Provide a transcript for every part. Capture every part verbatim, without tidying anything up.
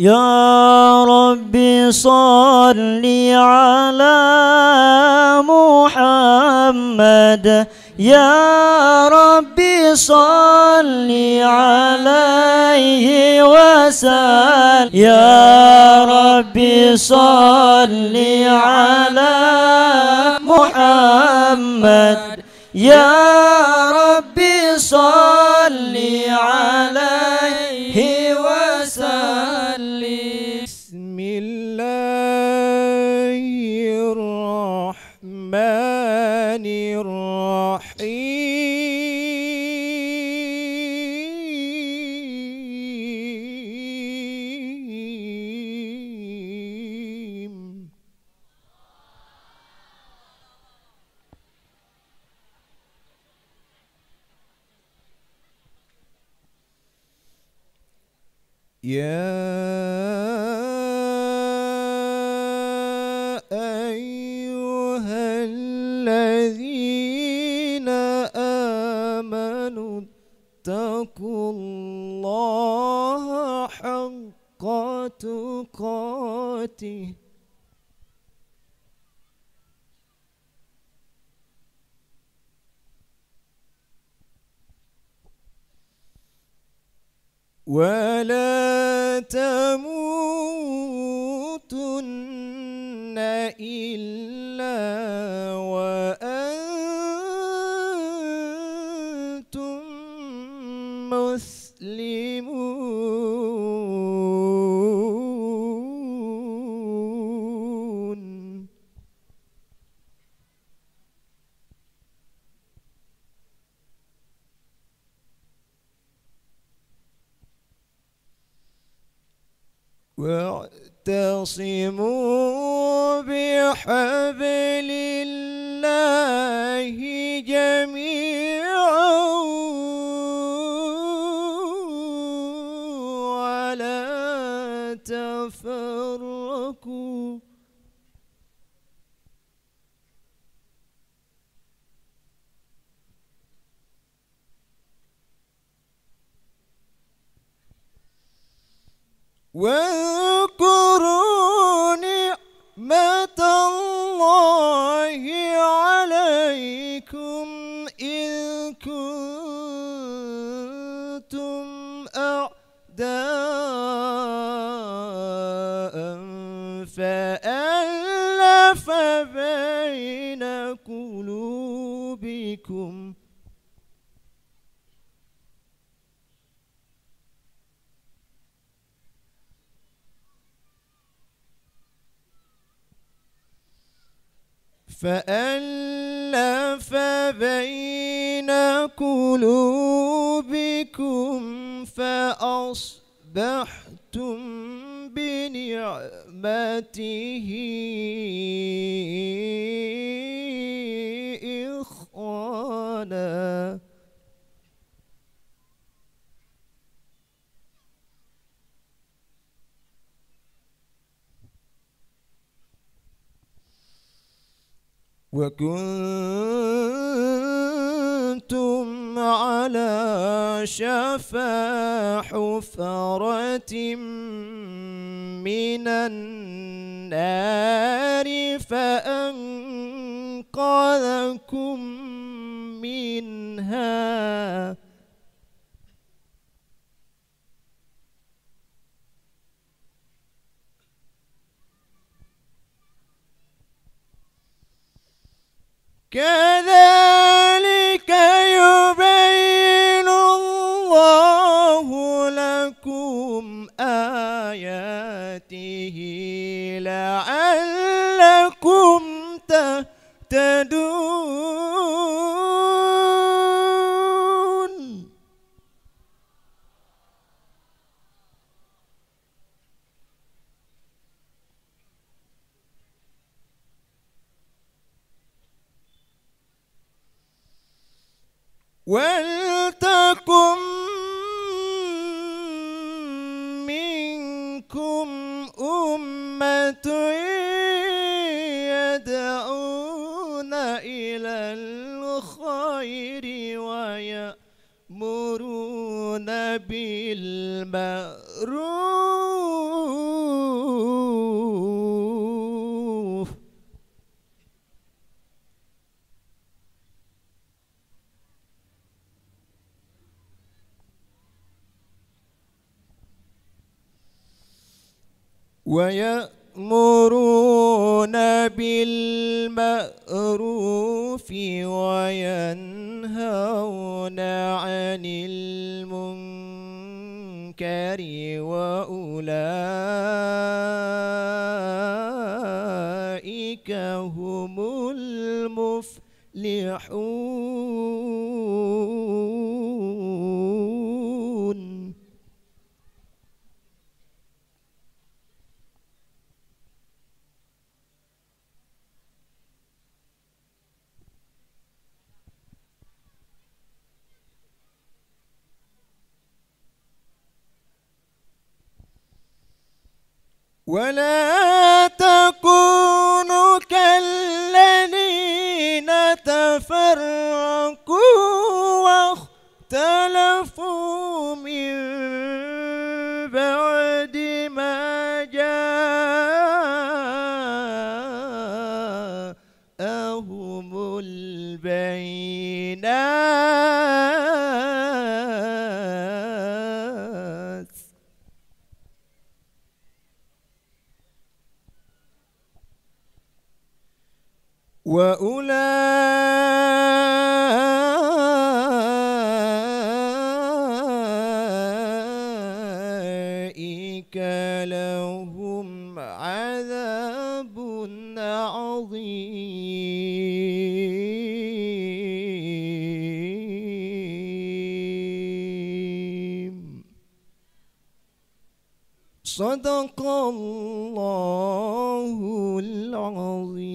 يا رب صل على محمد. يا رب صل عليه وسلم. يا رب صل على محمد. يا رب صل عليه وسلم. بسم الله الرحمن الرحيم. يا أيها الذين آمنوا اتقوا الله حق تقاته ولا تموتن إلا وأنتم مسلمون. واعتصموا بحبل الله جميعا ولا تفرقوا. واذكروا نعمة الله عليكم إذ كنتم أعداء فألف بين قلوبكم فألف بين قلوبكم فأصبحتم بنعمته إخوانا. وكنتم على شفا حفرة من النار فأنقذكم منها. كذلك يبين الله لكم آياته لعلكم تهتدون. ولتكن منكم أمة يدعون إلى الخير ويأمرون بالمعروف ويأمرون بالمعروف وينهون عن المنكر وأولئك هم المفلحون. ولا تكونوا كالذين تفرقوا واختلفوا من بعد ما جاءهم البينات. وأولئك لهم عذاب عظيم. صدق الله العظيم.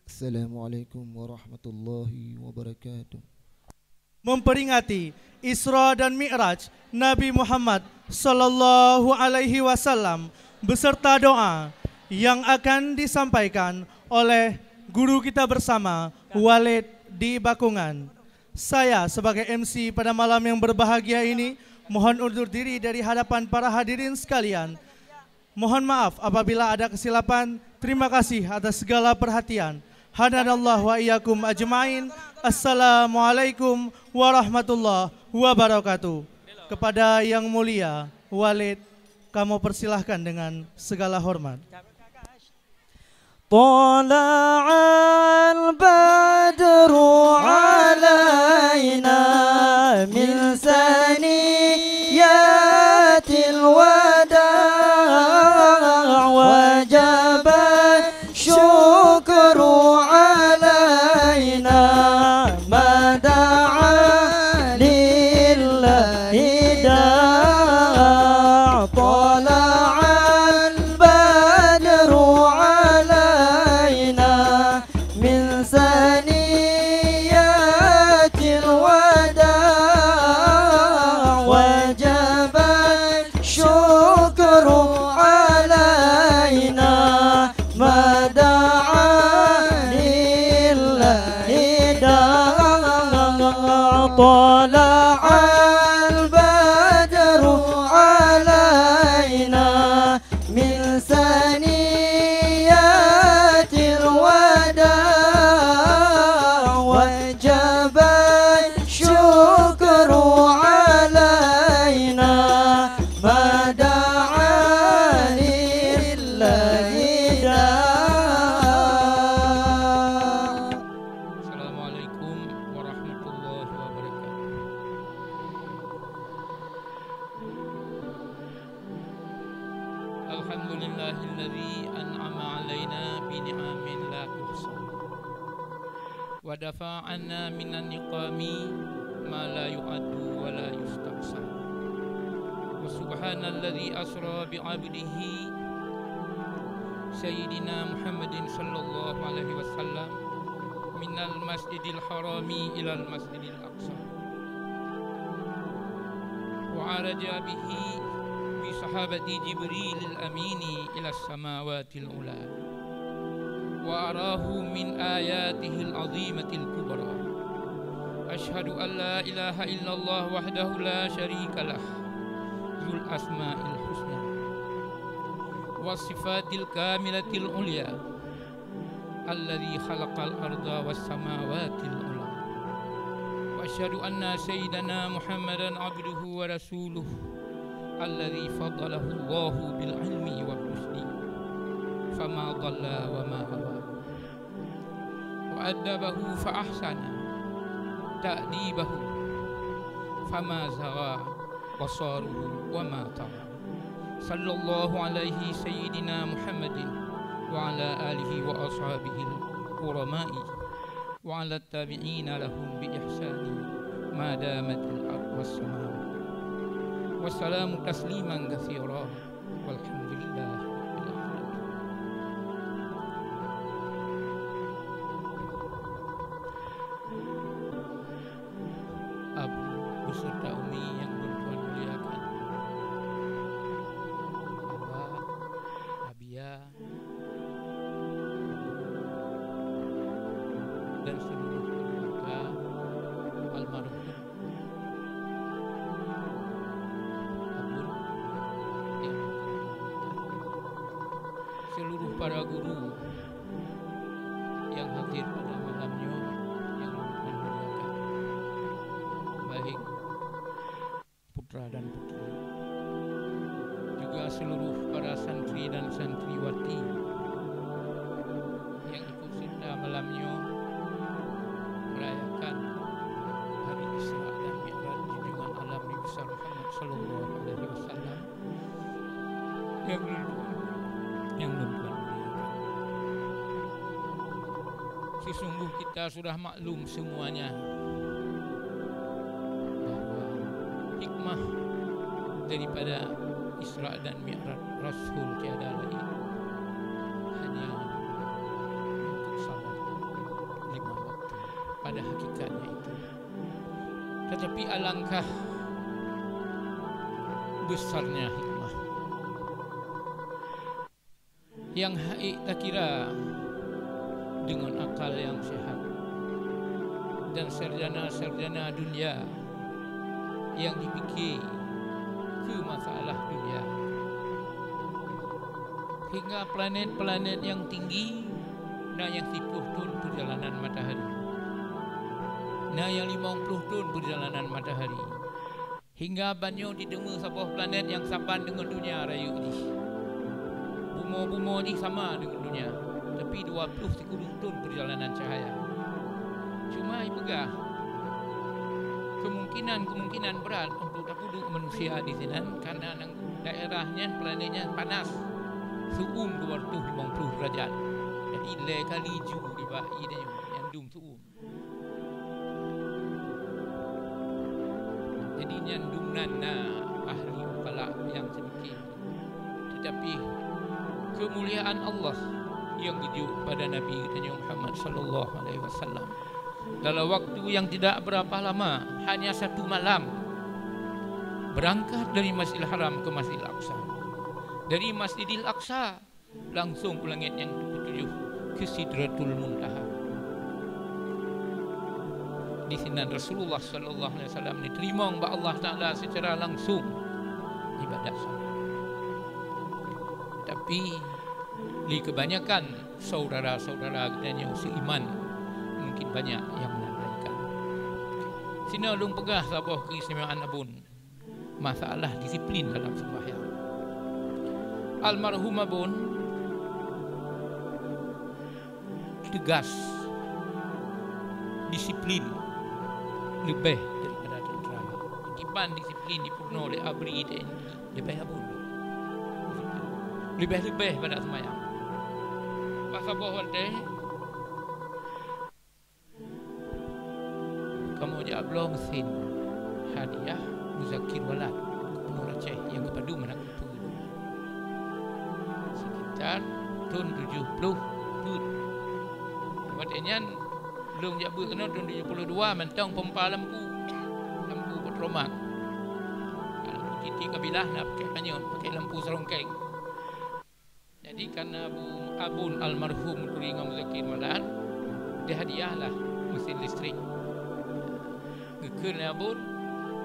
السلام عليكم ورحمة الله وبركاته. Memperingati Isra dan Mi'raj Nabi Muhammad sallallahu alaihi wasallam beserta doa yang akan disampaikan oleh guru kita bersama, Walid di Bakungan. Saya sebagai M C pada malam yang berbahagia ini mohon undur diri dari hadapan para hadirin sekalian. Mohon maaf apabila ada kesilapan. Terima kasih atas segala perhatian. Hadanallah wa iyyakum ajmain. Assalamualaikum warahmatullahi wabarakatuh. Kepada Yang Mulia Walid, kamoe persilahkan dengan segala hormat. طلع البدر علينا من ثنيات الوداع وجب الشكر علينا ما دعا لله داع. طلع البدر علينا من ثنيات الوداع وجب الشكر علينا ما دعا لله داع. طلع البدر علينا من ثنيات الوداع وجب الشكر علينا ما دعا لله داع. السلام عليكم ورحمة الله وبركاته. الحمد لله الذي أنعم علينا بنعم لا تحصى، ودفع عنا من النقم ما لا يعد ولا يستحصى. وسبحان الذي أسرى بعبده سيدنا محمد صلى الله عليه وسلم من المسجد الحرام إلى المسجد الأقصى، وعرج به بصحابة جبريل الأمين إلى السماوات العلى، وأراه من آياته العظيمة الكبرى. أشهد أن لا إله إلا الله وحده لا شريك له، ذو الأسماء الحسنى والصفات الكاملة العليا، الذي خلق الأرض والسماوات العلى. وأشهد أن سيدنا محمدا عبده ورسوله، الذي فضله الله بالعلم والرشد، فما ضل وما غوى. وأدبه فأحسن تأديبه، فما زغى بصره وما طغى. صلى الله عليه سيدنا محمد وعلى آله وأصحابه الكرماء، وعلى التابعين لهم بإحسان ما دامت الأرض والسماوات. وسلم تسليما كثيرا. والحمد لله رب العالمين. Abu beserta Umi yang Tuhan muliakan, Abah, Abia, dan seluruh keluarga almarhum Abun, yang seluruh para guru yang hadir pada malam nyoe yang Tuhan muliakan, baik putra dan putri, juga seluruh para santri dan santriwati yang ikut serta malam nyoe merayakan hari Isra dan Mi'raj junjungan alam Nabi besar Muhammad sallallahu alaihi wasallam. Yang lôn tuan, yang lôn tuan muliakan. Sesungguh kita sudah maklum semuanya bahwa hikmah daripada Isra dan Mi'raj Rasul tiada lain, hanya untuk salat lima waktu. Pada hakikatnya itu. Tetapi alangkah besarnya hikmah yang haiek takira deungon akal nyang sehat dan sarjana-sarjana dunia nyang jipike keu masalah dunia. Hingga planet-planet nyang tinggi na nyang siplôh thon peujalanan matahari, na nyang limong plôh thon peujalanan matahari. Hingga ban nyoe jiteumé saboh planet nyang saban deungon dunia rayeuk jih. Bumoe-bumoe jih sama deungon dunia, tapi dua plôh sikureueng thon peujalanan cahaya. Cuma ipeugah, keumungkinan-keumungkinan brat untuk tapeuduek manusia di sinan, karena nang daerah nyan, planet nyan panas, su'um dua ratus limong plôh derajat. Jadi, lhèe kali ju nibak ie tanyoe nyang dum su'um. Jadi, nyan dum nan na ahli ukala nyang seumiki. Tetapi keumuliaan Allah nyang geujok pada Nabi geutanyoe Muhammad sallallahu alaihi wasallam dalam waktu nyang tidak berapa lama, hanya satu malam, beurangkat dari Masjidil Haram ke Masjidil Aqsa, dari Masjidil Aqsa langsung u langét nyang ketujoh, keu Sidratul Muntaha. Di sinan Rasulullah sallallahu alaihi wasallam neuteurimong bak Allah Taala secara langsung ibadat salat. Tapi, di kebanyakan saudara-saudara geutanyoe seiman, mungkin banyak nyang melalaikan. Sinoe lôn peugah saboh keistimewaan Abon. Masalah disiplin dalam seumbahyang. Almarhum Abon teugas, disiplin leubeh daripada teuntara. Kiban disiplin dipeurunoe lé ABRI, TNI, leubeh Abon. Leubeh-leubeh pada seumbahyang. Bak saboh watèe, kamoe jak bloe meusén hadiah Muzakir Walad, Gubunur Aceh nyang geupadum hana geuteupeue. Sekitar thon tujoh ploh peuet. Watèe nyan lôn jak beuet keunoe thon tujoh ploh dua mantong pompa lampu. Lampu petromak. Lampu titik kabilah na pakai panyöt, pakai lampu serongkeng. Jadi, karena Abu, Abon almarhum geuturi ngon Muzakir Walad, dihadiahlah mesin listrik. Geukheun lé Abon,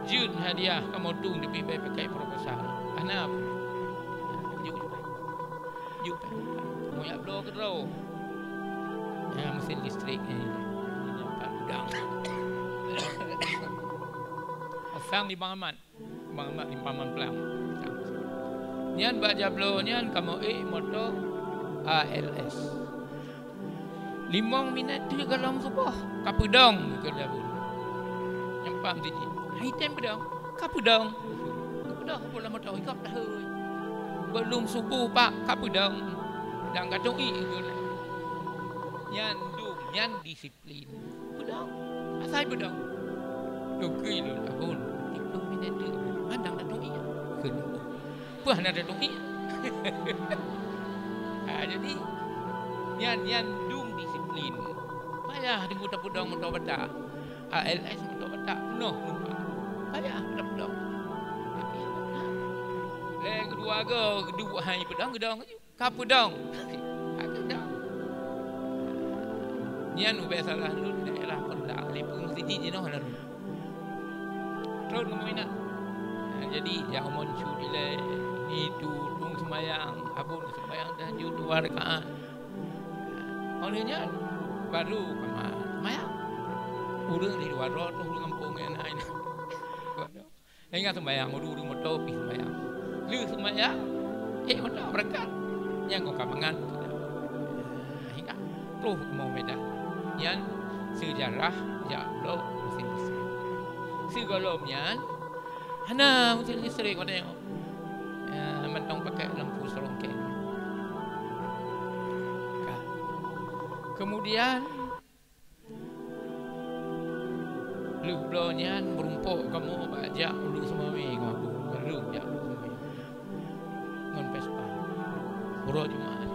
"Jeuet hadiah kamoe tueng, tapi bèk pakai proposal." "Hana, Abon." "Jeuet, jeuet. Jeuet, kamoe jak bloe keudroe." Ya, mesin listrik ni. Pasang di Bang Ahmad. Bang Ahmad Limpang Mamplam. Nyan bak jabloe nyan kamoe ék moto A L S. Limong minèt teuk gohlom suboh, ka peudong, kheun Abon. Nyang pam siji, "Hai tem peudong?" "Ka peudong." Ka peudong, peudong moto, "Ikot dah, hei. Gohlom suboh, Pak, ka peudong." Dan ka tu'i, kheun. Nyan dum, nyan disiplin. Peudong. Asai peudong. Teukeue lôn Abon, tiplôh minèt teuk, mandang dak tu'i, kheun. Peue hana tatu'i? Ha, jadi, nyan, nyan dum disiplin. Payah teungku tapeudong moto Batak. A L S moto Batak, peunoh penumpang. Payah tapeudong. Tapi, ha. Lé keudua go, geuduek hai peudong, geudong laju. Ka peudong. Ka peudong. Nyan ubé salah lôn daerah Peureulak, lé peue meusidit jinoe lalu. Tron kamoe inan. Ha, jadi, jak umon cu dilèe, ni tu, tueng seumayang, Abon seumayang tahajud dua rakaat. Ha, óh lheueh nyan, baru kamoe seumayang. Ureueng di luwa droe tu, ureueng gampông nyan, inan. Ingat seumayang, ureueng-ureueng moto pih seumayang. Lheueh seumayang, ék moto beurangkat. Nyang ka mangat. Ingat, troh kamoe Medan. Nyan seujarah jak bloe mesin listrik. Sigohlom nyan, hana mesin listrik watèe nyoe. Ya, mantong pakai lampu serongkeng. Ka. Kemudian, lheueh bloe nyan meurumpok kamoe bak jak u Lhokseumawe ngon Abon, lheueh jak u Lhokseumawe ngon Vespa. Uroe Jumat.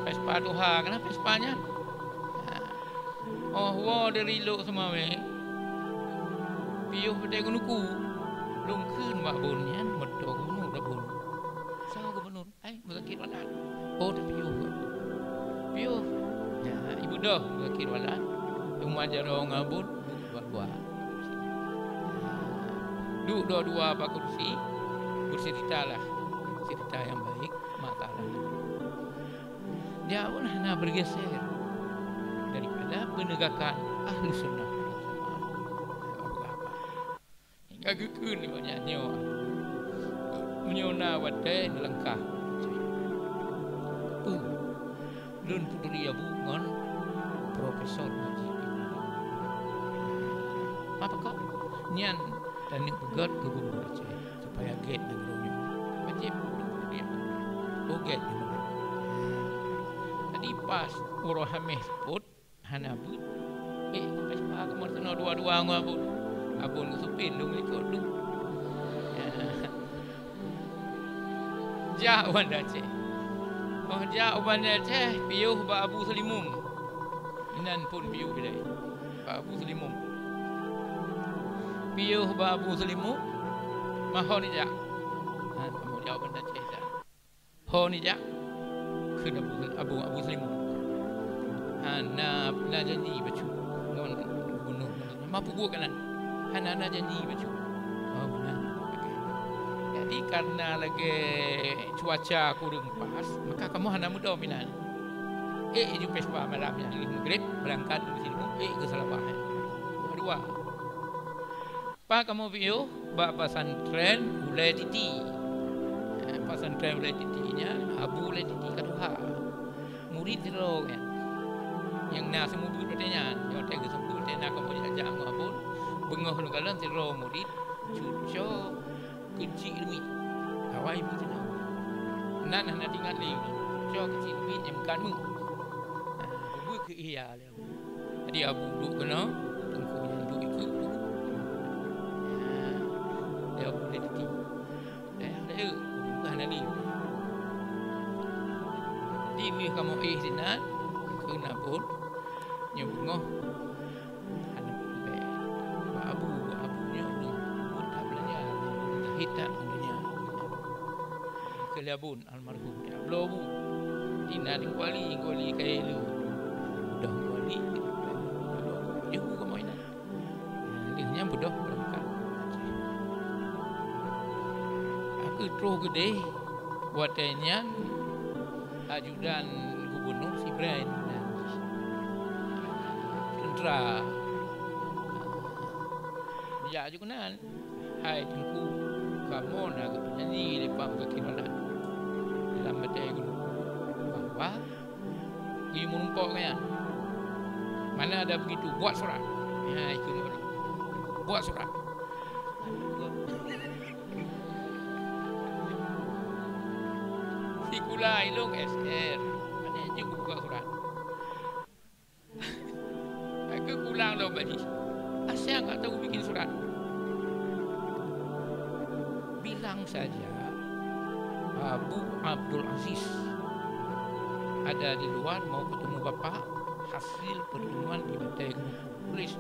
Vespa tuha, kana Vespa nyan. Ha. Óh woe dari Lhokseumawe, piôh watèe keuneuk u, lôn kheun bak Abon nyan, moto gubernur Abon. Soe gubernur? Hai, Muzakir Walan. Oh, tapiôh. Piôh. Ya, ibu doh Muzakir Walan. Teuma jaroe ngon Abon, dua-dua. Duek dua-dua bak kursi, berceritalah cerita yang baik, masalah. Dia pun hana bergeser daripada penegakan Ahlus Sunnah wal Jamaah. Ka geukheun lé gobnyan nyoe, meunyoe na watèe neulangkah, peue lôn peuturi Abu ngon Profesor Najib. Apa kah? Nyan taneuk peugöt keu gubernur Aceh supaya gét nanggroe nyoe. Wajéb peuturi Abu. Oh, gét nyoe. Jadi pas uroe Hamèh seupôt, hana beuet. Eh, sampai seupah kamoe sinoe dua-dua ngon Abon. Abon geusupin, lôn ikot duek. Ya. Jak u Banda Aceh. Oh, jak u Banda Aceh, piôh bak Abu Seulimum. Inan phôn piôh ilèe. Bak Abu Seulimum. Piôh bak Abu Seulimum, mahon ijak. Ha, kamoe jak u Banda Aceh jak. Ho nijak keu Abu, Abu, Abu Seulimum. Hana na janji bacut ngon gubunur, ma peubuet keunan. Hana na janji bacut. Oh, meunan. Jadi, karena lagèe cuaca kureueng pas, maka kamoe hana meudom inan. Ék ju Vespa malam nyan lheueh Maghrib, beurangkat u Seulimum, ék keu Seulawah. Dua. Pat kamoe piôh bak pesantren Ulèe Titi. Eh, pesantren Ulèe Titi nyan, Abu Ulèe Titi ka tuha. Murit sidroe nyan. Nyang na seumeubeuet watèe nyan, watèe geuseumeubeuet watèe na kamoe jak-jak ngon Abon, beungoh lôn kalon sidroe murit, cuco keuchik leumiet. Awai peuteunong. Nan hana teuingat lé, cuco keuchik leumiet nyang meukat meuh. Nah, peubeuet keu ihya lé. Jadi Abu duek keunoe, teungku nyan duek dikeue. Ya, ya, Abu Ulèe Titi. Dayah, dayah, bukan lagi. Jadi, lheueh kamoe éh sinan, keu nabot, nyoe beungoh, hana bèk. Bak Abu, bak Abu nyoe, nyoe, buet that beulanja, zahid that ngon donya. Keu lé Abon. Almarhum, ya, bloe bu. Di na Teungku Ali, Teungku Ali kayèe le. Udah Teungku Ali, jeuet bu kamoe inan. Lheueh nyan beudôh beurangkat. Ka troh keudéh, watèe nyan ajudan gubunur si Ibrahim nan teuntra. Jijak aju keunan, "Hai Teungku, kamoe na geupeunyanyi." Leupah meusakin adat dalam batée geuruku bahwa geuyue meurumpok nyan. Mana ada begitu, buat surat. Ya, itu buat surat. Sikula ilong S R. Mana je buka surat. Aku pulang lom balik. Asai nggak tahu bikin surat. Bilang saja Abu Abdul Aziz ada di luar mau ketemu Bapak, hasil pertemuan di Batée Geuruku. Tulis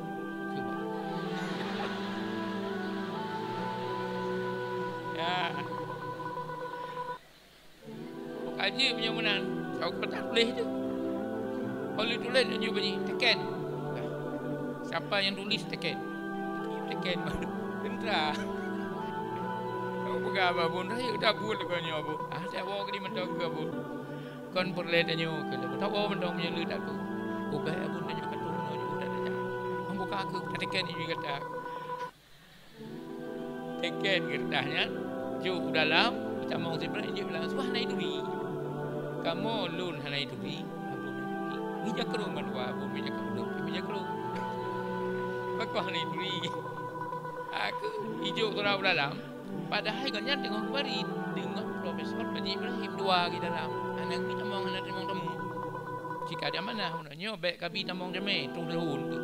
ke Bapak. Ya. Ka jeuet meunyoe meunan, saboh keureutah tuléh teuh. Óh lheueh tuléh, laju bak jih, teken. Siapa yang tulis, teken. Teken baru. Teuntara. Kamoe peugah bak Abon, "Rayeuk dah buet lagèe nyoe, Abon." Ah, tak woe keu di mantong keu Abon. Kon peureulèe tanyoe keu lôn. Tak woe mantong meunyoe le takeu. Ubé Abon tanyoe ka tueng nyoe, nyoe dah tajak. Membuka keu tateken jih gata. Teken keureutah nyan, jok u dalam, tamong sibrah, jok u dalam, sabab hana jituri. Kamoe lôn hana jituri, Abon hana jituri. Meujakrong bandua, Abon meujakrong, lôn pih meujakrong. Pakon hana jituri. Aku ijok surah u dalam, padahai gobnyan teungoh geubarit deungon Profesor Majid Ibrahim, dua di dalam. Hana geutamong, hana teurimong tamu. Cit ka di amanah. Nyoe bèk kabi tamong jamèe, troh lheueh thôn tu.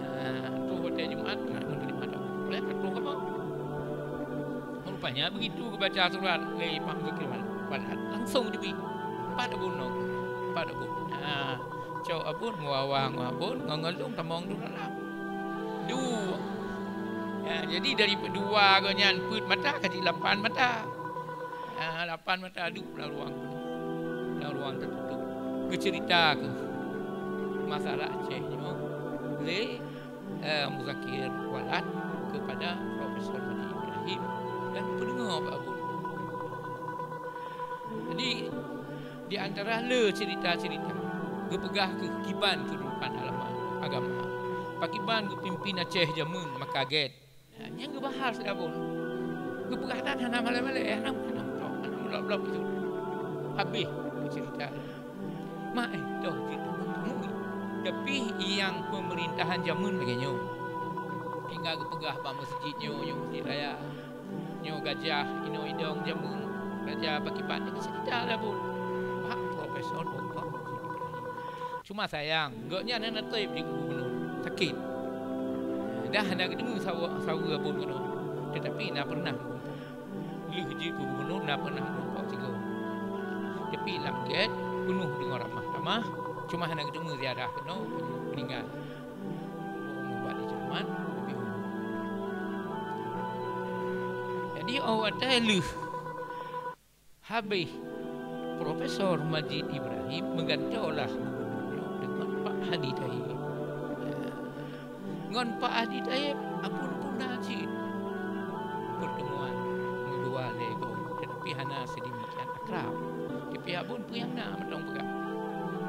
Nah, troh watèe Jumat, nah, meuneurimong tamu. Oleh ka troh kamoe. Rupanya begitu geubaca surat lé Pak Muzakir Wal-, Walad, langsung jibi. Pat Abon nyoe. Pat Abon. Nah, cok Abon, meuwawa ngon Abon, ngon Ngeulong tamong di dalam. Dua. Ya, jadi dari dua gobnyan peuet mata ka jeuet lapan mata. Ah, lapan mata duek lam ruang, lam ruang teututup. Geuceurita keuh masalah Aceh nyoe lé, eh, Muzakir Walad kepada Profesor Haji Ibrahim dan peudeungoe bak Abon. Jadi, di antara le ceurita-ceurita, geupeugah keuh kiban keududukan ulama agama, pakiban geupimpin Aceh jameun maka gèt. Nah, nyang geubahas lé Abon. Geupeugah that hana malèe-malèe, hana, hana meutok, hana meulop-lop itu. Habéh geuceurita. Mak, eh, toh jeuet tamong-tamong. Tapi nyang peumeurintahan jameun lagèe nyoe. Hingga geupeugah bak meuseujid nyoe, nyoe Meuseujid Raya. Nyoe gajah inoe idong jameun raja pakiban, nyan geuceurita lé Abon. Bak Profesor Doktor Muzakir Ibrahim. Cuma sayang, gobnyan hana trép jeuet keu gubunur, sakét. Dah hana geudeungoe saweue, saweue Abon keunoe, teutapi na peureunah meurumpok. Lheueh jeuet keu gubunur na peureunah meurumpok sigoe. Tapi lam gèt peunoh deungon ramah tamah, cuma hana geudeungoe ziarah keunoe, meuninggai. Mubat di Jerman, Nabi Umar. Jadi, oh, watèe lheueh Habéh, Profesor Majid Ibrahim meugantoe lah gubunur nyoe deungon Pak Hadi Thaib. Ngon Pak Hadi Thaib, Abon pun na cit pertemuan meudua lé goe, teutapi hana sedemikian akrab. Tapi Abon peue nyang na mantong peugah.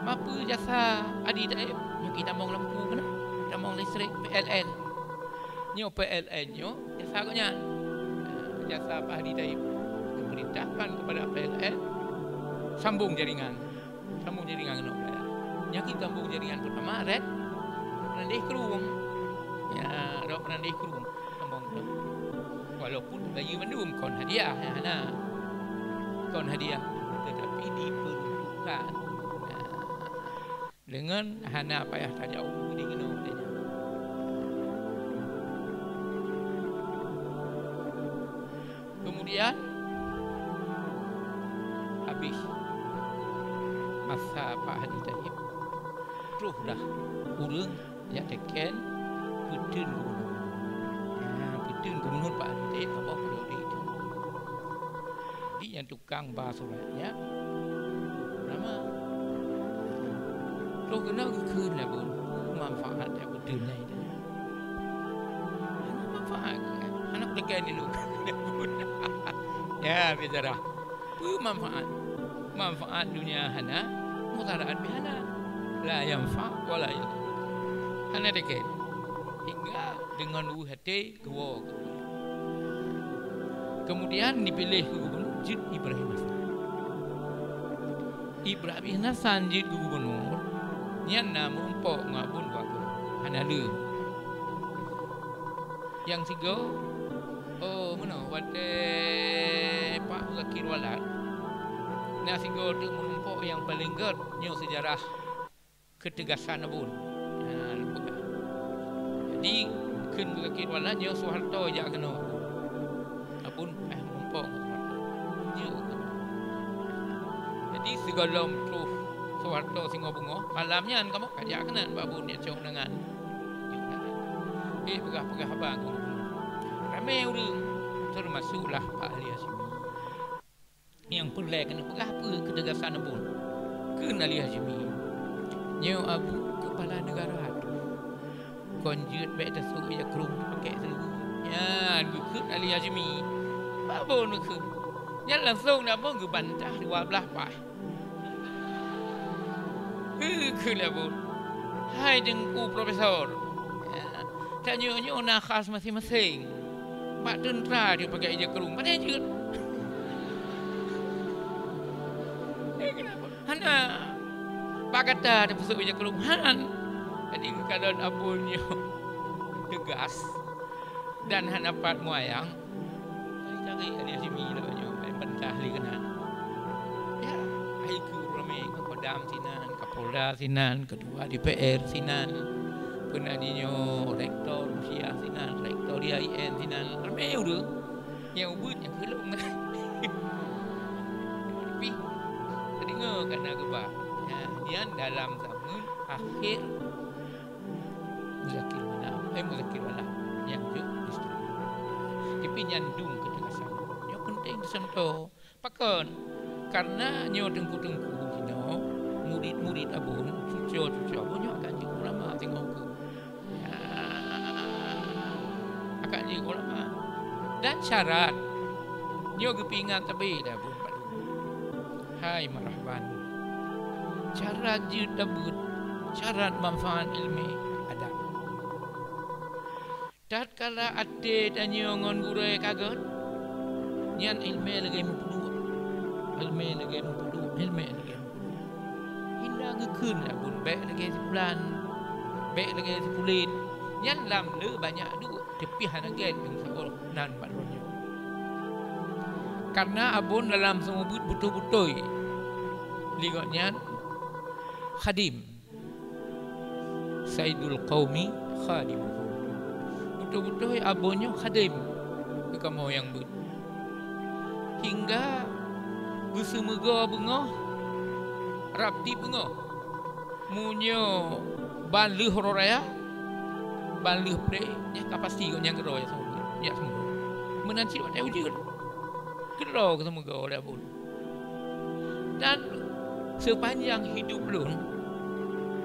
Ma peue jasa Hadi Thaib? Nyoe geutamong lampu keunoe, geutamong listrik, P L N. Nyoe P L N nyoe jasa gobnyan. Nah, jasa Pak Hadi Thaib. Diperintahkan kepada P L N sambung jaringan. Sambung jaringan ngon wilayah. Nyan sambung jaringan pertama rot Meurandeh Krueng. Ya, rot Meurandeh Krueng. Sambung tu. Walaupun bayeue mandum kon hadiah, ya, hana. Kon hadiah, tetapi diperuntukkan. Nah, deungon hana payah tajak u Bukit Tinggi keunoe. Kemudian, habéh masa Pak Hadi Thaib, troh dah ureueng jak teken peuteun gubunur. Ha, peuteun gubunur Pak Hadi Thaib, Allah peuduli. Di nyang tukang ba surat nyan ulama. Troh keunoe geukheun lé Abon, peue manfaat nyang peuteun nyan? Hana manfaat, hana peuteken ilôn. Ya, bicara. Peue manfaat? Manfaat dunia hana, mudarat pih hana. La yanfa wa la yadhur. Hana teken. Hingga deungon weueh até geuwoe keu Keumudian jipiléh keu gubunur jeuet Ibrahim Hasan. Ibrahim Hasan jeuet keu gubunur, nyan na meurumpok ngon Abon Bagon. Hana le. Nyang sigoe, oh, meunoe, watée Pak Zakir Walad, na sigoe teuk meurumpok nyang paleng gét nyoe seujarah keuteugasan Abon. Nah, lôn peugah. Jadi, kheun Zakir Walad nyoe Soeharto jak keunoe. Abon, eh, meurumpok ngon Soeharto. Jeuet keunoe. Jadi, sigohlom troh Soeharto singoh beungoh, malam nyan kamoe ka jak keunan bak Abon jak cok undangan. Eh, peugah-peugah haba ngon Abon. Ramé ureuëng, teumasuklah Pak Ali Hasyimi. Nyang peureulée keuneuk peugah peue keuteugasan Abon? Kheun Ali Hasyimi, "Nyoe Abu keupala neugara teuh. Kon jeuet bék tasôk ija krueng tapakée sireue." Nyan geukheun Ali Hasyimi. Abon geukheun. Nyan langsong Abon geubantah dua blaih paih. Geukheun Abon, "Hai Teungku Profesor, tanyoe nyoe na khas maséng-maséng. Bak teuntra jeuet pakai ija krueng, pané jeuet." Hana. Bak gata tapeusok ija krueng, han. Jadi, geukalon Abon nyoe teugas dan hana pat meuyang. Cari-cari Ali Hasyimi lagée nyoe, bantah lé keunan. Ya, hai keu ramé, Kodam sinan, Kapolda sinan, Ketua D P R sinan, peuna di nyoe Rektor Rusia sinan, Rektor I A I N sinan, ramé ureuëng. Nyang ubit nyang keulong. Tapi, teudeungoe kana geuba. Nah, nyan dalam zaman akhir Muzakir Manaf, eh, Muzakir Walad nyang jeuet istri. Tapi nyan dum keuteugasan. Nyoe penting disentuh. Pakon? Karena nyoe teungku-teungku jinoe, murid-murid Abon, cuco-cuco Abon nyoe akan jeuet ulama singoh keu. Ya, akan jeuet ulama. Dan syarat, nyoe geupeuingat sabe lé Abon bak lôn. Hai marahban, syarat jeuet tabeuet, syarat manfaat ileumé adab. Tatkala até tanyoe ngon gurée ka gét, nyan ileumé lagée meupeuduek, ileumé lagée meupeuduek, ileumé lagée meupeuduek. Hana geukheun lé Abon bék lagée si pulan, bék lagée si pulen. Nyan lam le banyak duek, tapi hana gét nyang saboh nan bak droeneuh. Karena Abon dalam seumeubeuet beutôi-beutôi, lé gobnyan khadim. Sayyidul qaumi khadimuhum. Beutôi-beutôi Abon nyoe khadem keu kamoe nyang beuet. Hingga geuseumeugoe beungoh, rab tieb beungoh. Meunyoe ban lheueh uroe raya, ban lheueh pré, nyan ka pasti gobnyan keudroe jak seumeubeuet, jak seumeubeuet. Meunan cit watée ujeuen, keudroe geuseumeugoe lé Abon. Dan seupanjang hidup lôn,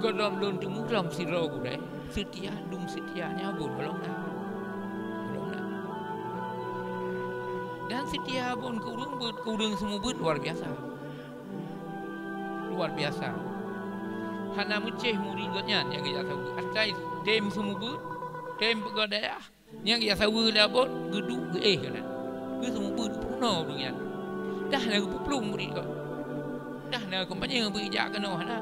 gohlom lôn teumurah sidroe gurée, seutia, dum seutia nyan Abon gohlom na. Gohlom na. Dan seutia Abon keu ureuëng beuet, keu ureuëng seumeubeuet luar biasa. Luar biasa. Hana meucéh murit gobnyan nyang geujak saweue. Asai tem seumeubeuet, tem peugah dayah, nyang geujak saweue lé Abon, geuduek geuéh keunan. Geuseumeubeuet peurunoe ureuëng nyan. Dah na geupeuplueng murit gob. Dah na kampanye beuijak keunoe hana.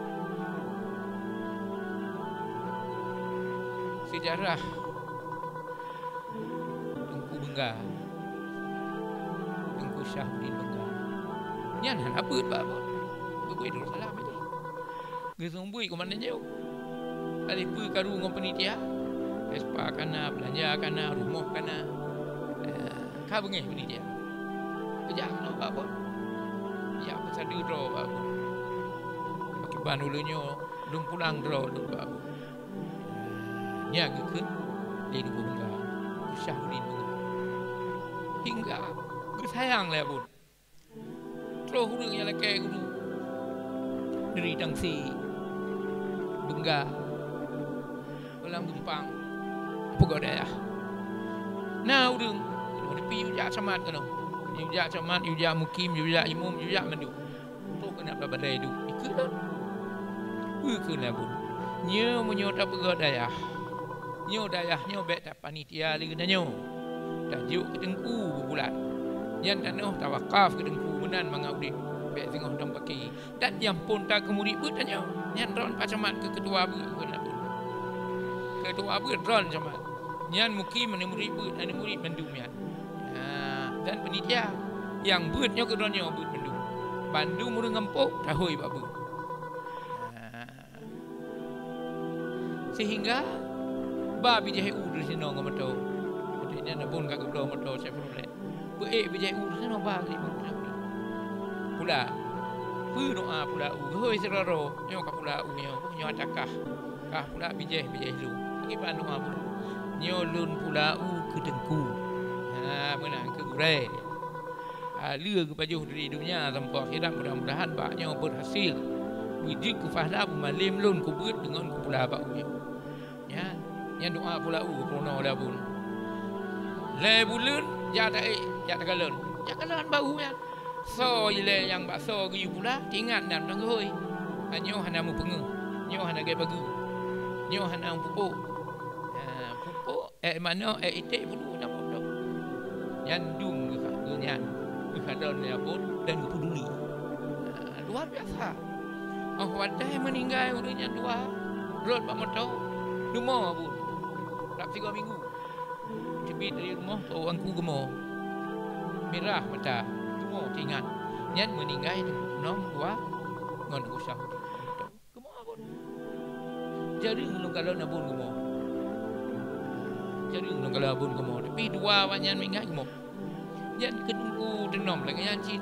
Seujarah Teungku Beungga, Teungku Syahbudin Beungga. Nyan hana beuet bak Abon. Geubri Darussalam itu. Geuseumeubeuet keumanö jih. Ka lheueh peue karu ngon peunitia. Vespa kana, beulanja kana, rumoh kana. Eh, ka beungéh peunitia. Geujak keunoe bak Abon. Jak peusadeue droe bak Abon. Pakriban ulôn nyoe lôn pulang droe lôn bak Abon. Nyan geukheun lé Teungku Beungga, Syahbudin Beungga. Hingga geusayang lé Abon. Troh ureuëng nyang lakée guru, Neuri Tangsi, Beungga, Balam Geumpang, peugah dayah. Na ureuëng, tapi yue jak camat keunoe. Yue jak camat, yue jak mukim, yue jak imum, yue jak mandum. Troh keunan bak balée duek, ikheun lom. Geukheun lé Abon, nyoe meunyoe tapeugah dayah, nyoe dayah nyoe bék tapanitia lé geutanyoe. Tajok keu teungku bubulat. Nyan tanoh tawakaf keu Teungku meunan mangat udeb, bèk singoh dong baki. Dan nyang phôn that keu murit beuet tanyoe, nyan droen pacamat keu keutua beuet keu na phôn. Keutua beuet droen camat. Nyan mukim aneuk murit beuet, aneuk murit mandum nyan. Ha, dan panitia nyang beuet nyoe keu droeneuh beuet mandum. Bandum ureueng gampông tahôi bak beuet. Ha. Sehingga ba bijèh u di sinoe ngon moto. Maksudnya na phôn ka geubloe moto Chevrolet. Beuék bijèh u di sinoe ba geubloe moto. Pula. Peue doa pula u. Hôi syedara, nyoe ka pula u nyoe. Nyoe ata kah. Kah pula bijèh, bijèh lu. Kiban doa pula. Nyoe lôn pula u keu Teungku. Ha, meunan keu gurèe. Ha, le geupajoh dari dunia sampoe akhirat, mudah-mudahan bak nyoe berhasil. Beujeuet keu pahala beumalém lôn keu beuet deungon keu pula bak u nyoe. Nyan, nyan doa pula u peurunoe lé abon. Lhèe buleuen jak taék, jak takalon. Jak kalon bak u nyan. Soe ilèe nyang bak soe geuyue pula, teuingat nan mantong geuhôi. Ha, nyoe hana meupeungeuh, nyoe hana gèt bageue, nyoe hana meupupok. Ha, pupok, eh, manoe, eh, iték puluh nyang pupok. Nyan dum geuh-, geuh nyan, geukalon lé abon dan geupeuduli. Ha, luar biasa. Oh, watèe meuninggai ureueng nyan dua, rhot bak moto, leumo abon. Rab sigoe minggu. Teubiet dari rumoh keu Teungku geumo. Mirah mata, geumo teuingat. Nyan meuninggai Teungku Neuem dua ngon Teungku Syah. Geumo abon. Jareueng lôn kalon abon geumo. Jareueng lôn kalon abon geumo. Tapi dua awaknyan meuninggai geumo. Nyan keu Teungku Neuem lagèe nyan cit.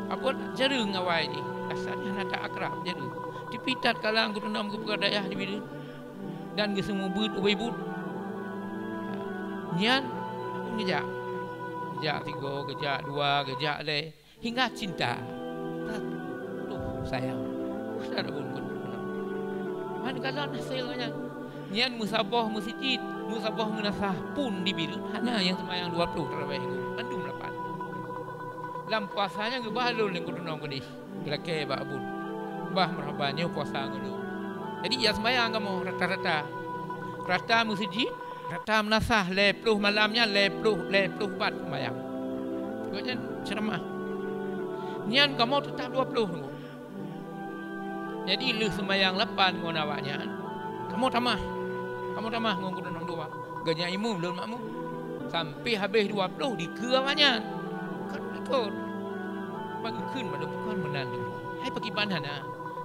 Abon jareueng awai jih. Asai hana that akrab, jareueng. Tapi tatkala Teungku Neuem geupeugah dayah di Bireuen, dan geuseumeubeuet ubé buet. Nyan geujak. Geujak sigoe, geujak dua, geujak lhèe. Hingga cinta. Tuh, sayang. Ustaz Abon pun. Man kalon hasil nyan. Nyan meusaboh meuseujid, meusaboh meunasah pun di Bireuen. Hana nyang seumayang dua ploh tarawih nyoe. Mandum lapan. Lam puasa nyan geuba lôn lé Teungku Neuem keudeh. Geulakèe bak abon. Bah, marhaba nyoe puasa ngon lôn. Jadi, ya seumayang kamoe rata-rata. Rata meuseujid, rata meunasah, lhèe ploh malam nyan, lhèe ploh, lhèe ploh ubat seumayang. Gobnyan ceuramah. Nyan kamoe teutap dua ploh nyoe. Jadi, lheueh seumayang lapan ngon awaknyan, kamoe tamah. Kamoe tamah ngon Teungku Neuem dua. Gobnyan imum, lôn makmum. Sampai habéh dua ploh dikeue awaknyan. Kon likot. Ban geukheun mandum kon meunan deungoe. Hai pakriban hana.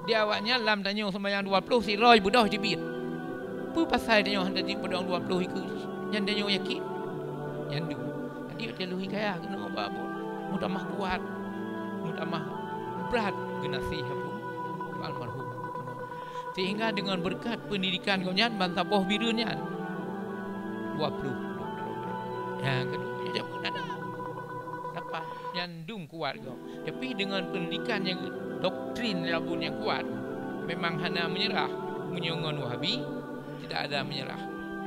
Di awaknyan lam tanyoe seumayang dua ploh sidroe beudôh jibiet. Peue pasai tanyoe hana jipeudong dua ploh dikeue? Nyan tanyoe yakin. Nyan dum. Jadi watèe lheueh hikayah keunoe bak abon, meutamah kuat, meutamah brat geunaséh abon keu almarhum. Sehingga deungon beureukat peundidikan gobnyan bansaboh Bireuen nyan, dua ploh. Nyang keudua, nyan jameun hana. Napa? Nyan dum kuat gob. Tapi deungon peundidikan nyang doktrin lé abon nyang kuat, memang hana meunyeurah. Meunyoe ngon Wahabi, tidak ada meunyeurah.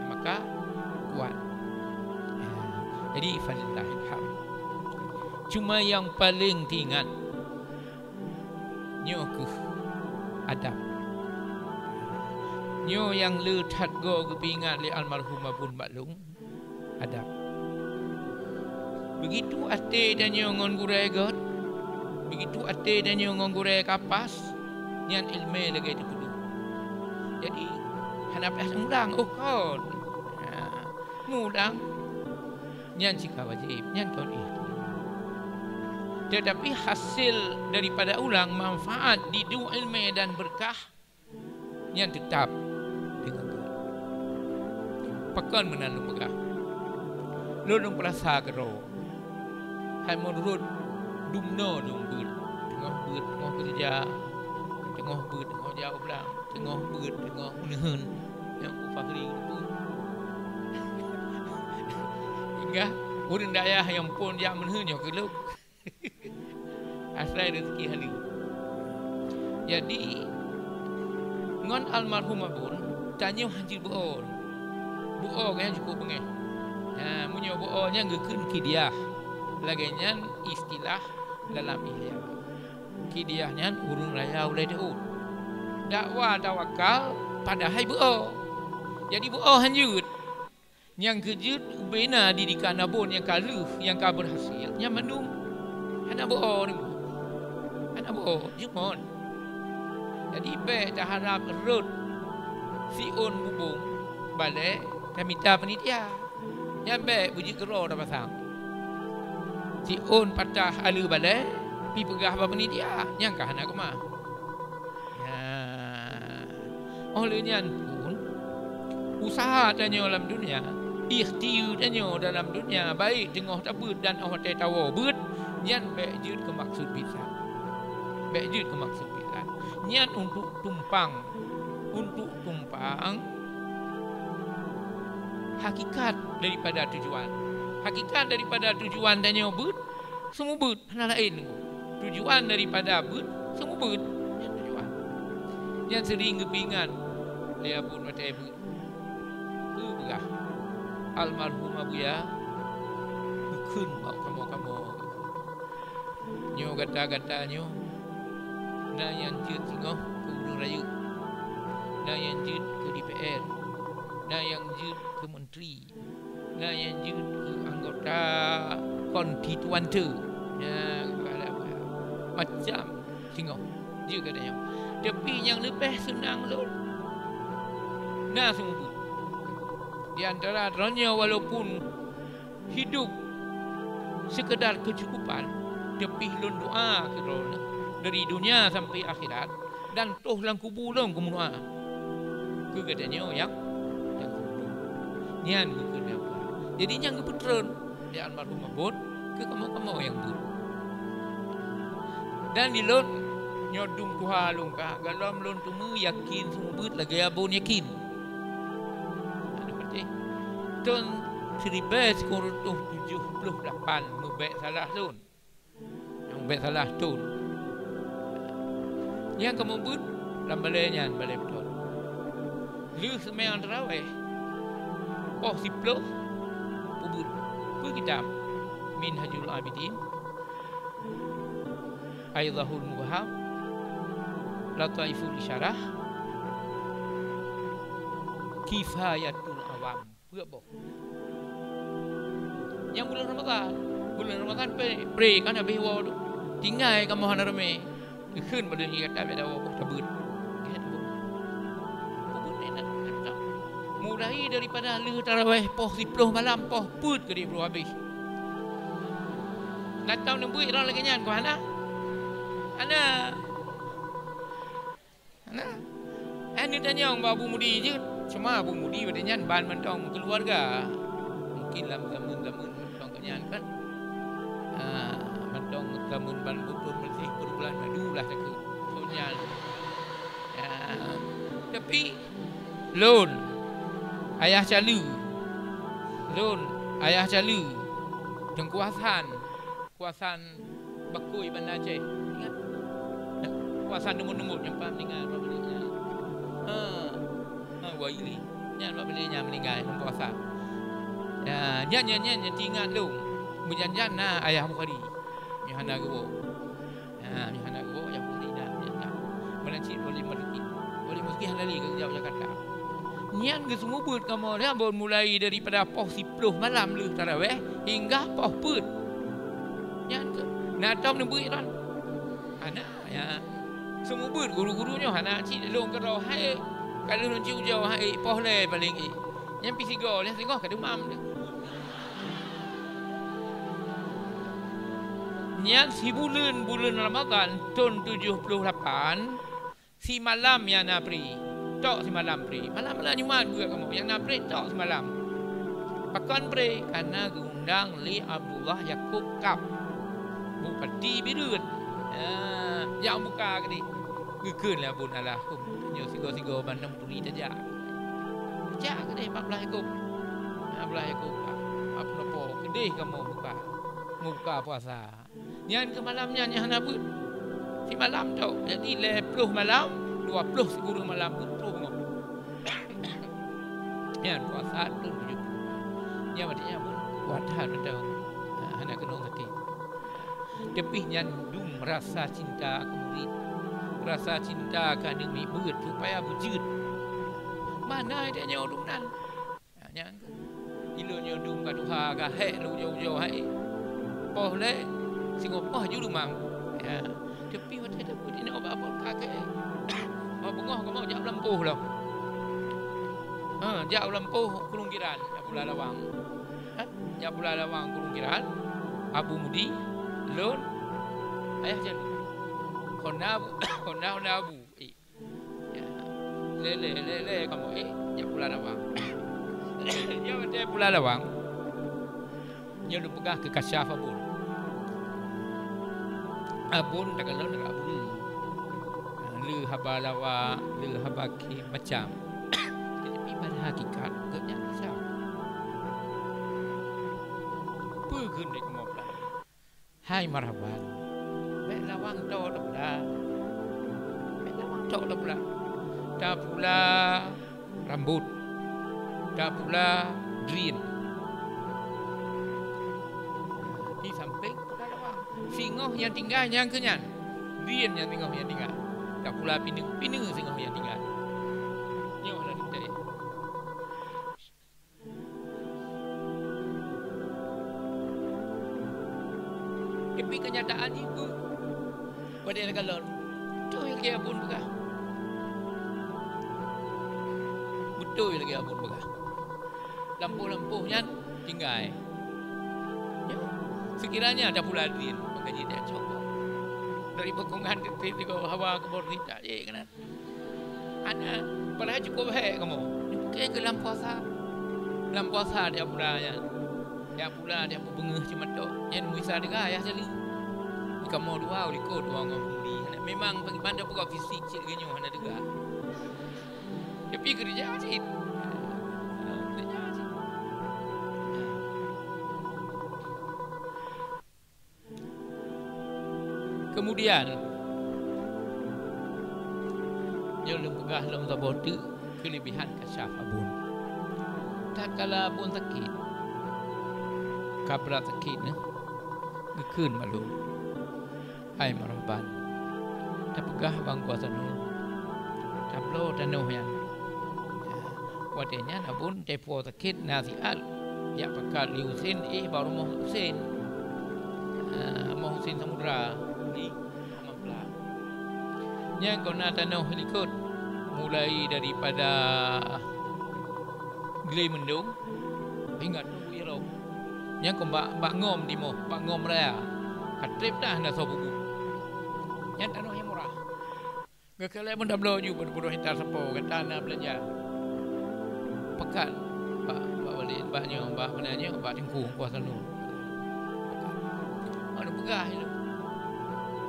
Maka kuat. Jadi, falillahil hamd. Cuma nyang paleng teuingat, nyoe kheueh adab. Nyoe nyang le that goe geupeuingat lé almarhum abon bak lôn, adab. Begitu até tanyoe ngon gurèe göt, begitu até tanyoe ngon gurèe ka pas, nyan ileumèe lagèe teupeudong. Jadi, hana payah mulang, oh, kon. Ha, mulang. Nyan cit ka wajéb, nyan kon ikhtiar. Tetapi hasil daripada ulang, manfaat di duek ileumèe dan beureukat, nyan teutab deungon geuh. Pakon meunan lôn peugah? Lôn, lôn peurasa keudroe. Hai meunurot dumnoe lôn beuet, teungoh beuet, teungoh keureuja, teungoh beuet, teungoh jak u blang. Teungoh beuet, teungoh meuneuheun, nyang ku Fahri geupeu. Hingga ureueng dayah nyang phôn jak meuneuheun nyoe keu lôn. Asai rezeki haleue. Jadi, ngon almarhum abon, tanyoe hanjeuet beu-o. Beu-o nyan cukup beungèh. Nah, meunyoe beu-o nyan geukheun kidiah. Lagèe nyan istilah dalam Ihya. Kidiah nyan ureueng raya ulèe teuôt. Dakwa tawakal padahai beu-o. Jadi beu-o hanjeuet. Nyang keu jeuet ubena didikan abon nyang ka lheueh, nyang ka beurhasil, nyan mandum Hana beu-o ni. Hana beu-o, jeuet mon. Jadi, bék taharab rhot siôn bubông balée tamita peunitia. Nyan bék beujeuet keudroe tapasang. Siôn patah aleue balée, pih peugah bak peunitia, nyang ka hana keumah. Nah, óh lheueh nyan pun, useuha tanyoe lam donya, ikhtiar tanyoe dalam donya, baik teungoh tabeuet dan óh watée tawoe beuet, nyan bék jeuet keu maksud bisan. Bék jeuet keu maksud bisan. Nyan untuk tumpang, untuk tumpang hakikat daripada tujuan. Hakikat daripada tujuan tanyoe beuet, seumeubeuet, hana laén. Tujuan daripada beuet, seumeubeuet. Nyan tujuan. Nyan seuring geupeuingat lé Abon watée beuet. Peue peugah almarhum Abuya geukheun bak kamoe-kamoe. Nyoe gata-gata nyoe, na nyang jeuet singoh keu ureuëng rayeuk, na nyang jeuet keu D P R, na nyang jeuet keu menteri, na nyang jeuet keu anggota konstituante. Nah, macam singoh jeuet gata nyoe. Tapi nyang leubeh seunang lôn, na seumeubeuet. Di antara droeneuh walaupun hidup sekedar keucukupan, tapi lôn doa keu droeneuh dari dunia sampai akhirat, dan toh lam kubu lôn kumeudoa keu gata nyoe nyang, nyang seumeubeuet. Nyan geukheun lé Allah. Jadi, nyan geupeutreun lé almarhum Abon keu kamoe-kamoe nyang beuet. Dan di lôn nyoe dum tuha lôn ka, galom lôn teumeu yakin seumeubeuet lagée Abon yakin. Ada patéh. Thon siribée sikureueng reutôh tujoh ploh lapan, meubék salah lôn. Nyang bék salah thon. Nyang kamoe beuet lam balée nyan, balée beutôi. Lheueh seumayang tarawéh, poh siploh peubeuet. Peue kitab? Minhajul Abidin, Aidahul Mubham, Lataiful Isyarah, Kifayatul Awam. Peuet boh. Nyang buleuen Ramadhan. Buleuen Ramadhan pe-, pre kan habéh woe tu. Tinggai kamoe hana ramé. Geukheun bak lôn, "Gata beda woe boh tabeuet." Gét boh. Peubuet ni nak, nak, nak. Mulai daripada lheueh tarawéh poh siploh malam, poh peuet keudeh beuet habéh. Gata neubeuet droe lagée nyan, kon hana? Hana. Nah, eh, neutanyong bak Abu Mudi jeuet. Cuma Abu Mudi watée nyan ban mantong keuluwarga. Mungkin lam zaman-zaman mantong nyan kan. Ah, mantong zaman ban butong bersih perbulan madu lah takheun. Nyan. Ya. Tapi lôn, ayah Cali. Lôn, ayah Cali. Teungku Hasan. Kuasan Bakui Banda Aceh. Ingat? Kuasan numbot-numbot nyang paling meuninggai bak balée nyan. Ha. Ha, Waili. Nyan bak balée nyan meuninggai, ngon kuasa. Ya, nyan, nyan, nyan, nyan teuingat lôn. Meujan-jan na ayah Bukhari. Nyoe hana geuwoe. Ha, nyoe hana geuwoe, ayah Bukhari na, nyan, nyan. Meunan cit Wali Marzuki. Wali Marzuki hana lé geujak Jakarta. Nyan geuseumeubeuet kamoe lé Abon mulai daripada poh siploh malam lheueh tarawéh hingga poh peuet. Nyan keuh na tom neubeuet lom. Hana, ya. Seumeubeuet guru-guru nyoe hana cit lôn keudroe hai. Ka lheueh lôn cit ujoe hai, poh lhée paleng ék. Nyan pih sigoe lé singoh ka dumam lé. Nyan sibuleuen buleuen Ramadhan thon tujoh ploh lapan, Simalam nyang na pri, tok simalam pri. Malam-malam Jumat beuet kamoe, nyang na pri tok simalam. Pakon pri? Karena geuundang lé Abdullah Yakub Kab, Bupati Bireuen. Ah, jak buka keudeh. Geukheun lé Abon, "Alah, hom, nyoe sigoe-sigoe ban nam turi tajak." Jak keudeh bak Abdullah Yakub. Abdullah Yakub Kab, "Apa nopo?" "Keudeh kamoe buka, mubuka puasa." Nyan keuh malam nyan nyang hana beuet. Simalam tok. Jadi, lhée ploh malam, dua ploh sikureueng malam beuet troh beungoh. Nyan puasa thon tujoh ploh. Nyan maté nyan pun kuat that mantong. Ha, hana keunong sakét. Tapi nyan dum rasa cinta keu murit, rasa cinta keu aneuk miet beuet supaya beujeuet. Mana ada nyoe dum nan? Ha, nyan keuh. Ilôn nyoe dum ka tuha, ka hék lé ujoe-ujoe hai. Poh lhée, Singoh poh ju leumam. Ya. Tapi watèe tapeuet inong bak abon kakek. Mau beungoh kamoe jak u lampôh lom. Ha, jak u lampôh Kulung Giran, jak pula lawang. Ha, jak pula lawang Kulung Giran. Abu Mudi, lôn, ayah Jalu. Honda Abu, Honda, Honda Abu. Eh. Ya. Lé, lé, lé, lé, kamoe, eh, jak pula lawang. Ya, watèe pula lawang. Nyoe lôn peugah keu kasyaf abon. Abon takalon rab abon. Le haba lawak, le haba khem macam. Tapi pada hakikat, gobnyan kasyaf. Peue kheun lé kamoe peulawak? Hai marhaban. Bèk lawang toe tapula. Bèk lawang toe tapula. Tapula rambot. Tapula drien. Di sampéng pula lawang. Singoh nyang tinggai nyang keu nyan. Drien nyang singoh nyang tinggai. Tapula pineung, pineung singoh nyang tinggai. Nyoe lah teuntèe. Tapi keunyataan jih peue? Watèe takalon, beutôi lagèe abon peugah. Beutôi lagèe abon peugah. Lampôh-lampôh nyan tinggai. Ya, sekiranya tapula drien, maka jih dia cok. Dari bokongan teuntèe tiga hawa keubeurita, eh, keunan. Hana, padahai cukôp hék kamoe. Neupike keu lam puasa. Lam puasa dia pula nyan. Dia pula dia peubeungeuh ceumatok. Nyan meuisa deuga ayah Jalu. Kamoe dua u likot dua ngon Budi. Hana, memang bagi banda peugot fisik cit lagèe nyoe hana deuga. Tapi keureuja cit. Ha, keureuja cit. Keumudian, nyoe lôn peugah lom saboh teuk keulebihan kasyaf abon. Tatkala abon sakét, ka brat sakét nyan, geukheun bak lôn, "Hai marhaban, tapeugah bak Ungku Hasanul, tabloe tanoh nyan." Watèe nyan abon teuh po sakét na siat, jak pakat lé Husen, éh, bak rumoh Husen. Ah, rumoh Husen Samudra di Mamplam. Nyan kon na tanoh likot, mulai daripada Glé Meundong hingga Teungku Irong. Nyan kon bak, bak Ngom timoh, bak Ngom Raya. Ka trép dah na soe bubu. Nyan tanoh nyang murah. Geukalon meutabloe ju bak puluh hektar sapo gata na beulanja. Pakat bak, bak Walid, bak nyoe, bak meunan nyoe, bak Teungku, Ungku Hasanul. Pakat. Anu peugah ilôn.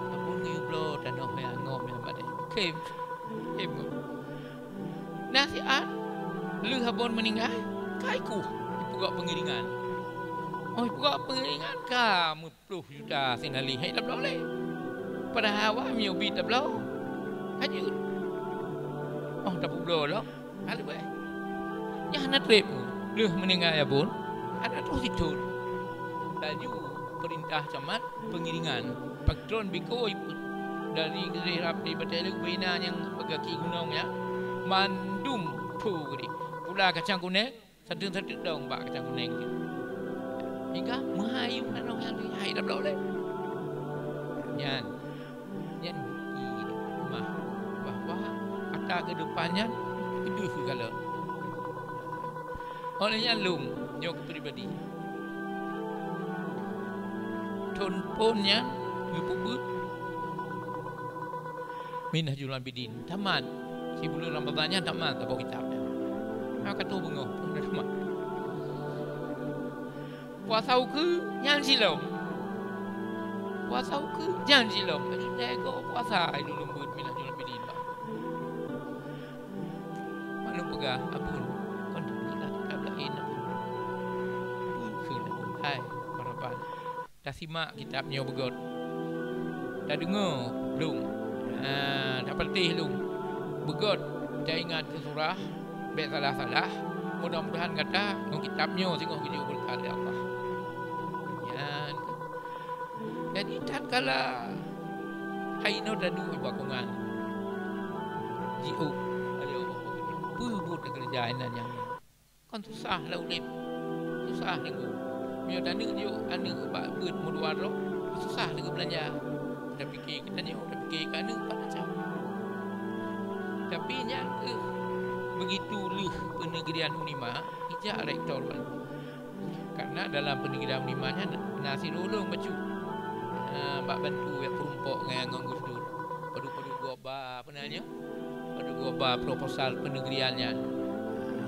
Abon geuyue bloe tanoh nyang ngom nyang bak nyoe. Khém, khém ngom. Na siat, lheueh abon meuninggai, ka ikuh, ipeugah peungiringan. Oh, ipeugah peungiringan ka meu- ploh juta sinali hai tabloe lé. Padahai awak meunyoe bi tabloe, ka jeuet. Oh, tapeubloe lom, ka leubeh. Nyan hana trép lheueh meuninggai abon, hana troh sithon. Laju peurintah camat peungiringan, patron biko ipeuet dari Geureh Rab di Batée Leue bina nyang bak gaki gunong nyan, mandum phu geude. Pula kacang kuneng, Sadeung-sadeung dong bak kacang kuneng jih. Hingga meuhai yum tanoh nyan hai tabloe lé. Nyan, nyan bukti mah bahwa ata keudepan nyan keudeuh geukalon. Óh lheueh nyan lôn nyoe keu pribadi. Thon phon nyan geupeubuet Minhajul Abidin tamat. Sibuleuen Ramadhan nyan tamat saboh kitab nyan. Ha, ka tueng beungoh, tamat. Puasa ukeue nyan silom. Puasa ukeue nyan silom. Jadi, lhèe goe puasa ilôn beuet Minhajul Abidin. Mak lôn peugah, "Abon, kon teubiet lah kitab laén, Abon." Peue kheun, Abon? Hai, marhaban. Tasimak kitab nyoe beugöt. Tadeungoe lôn. Ha, tapatéh lôn. Beugöt taingat keu surah, bèk salah-salah. Mudah-mudahan gata ngon kitab nyoe singoh geujok beureukat lé Allah. Nyan. Jadi, tatkala hai inoe taduek bak kongan, jiôh, ayo, peue buet teukeureuja inan nyang nyan. Kon susah lah udép. Susah deungoe. Meunyoe taneuk jok aneuk bak beuet meudua droe, Susah lagée beulanja. Tapike geutanyoe, tapike keu aneuk, pat macam. Tapi nyan keuh, begitu lheueh peuneugrian Unima, ijak rektor ban. Karena dalam peuneugrian Unima nyan na sidroe ulôn bacut, eh, bak bantu jak peurumpok ngon, ngon Gus Dur. Padub-padub gob ba, apa na nyoe? Padub gob ba proposal peuneugrian nyan.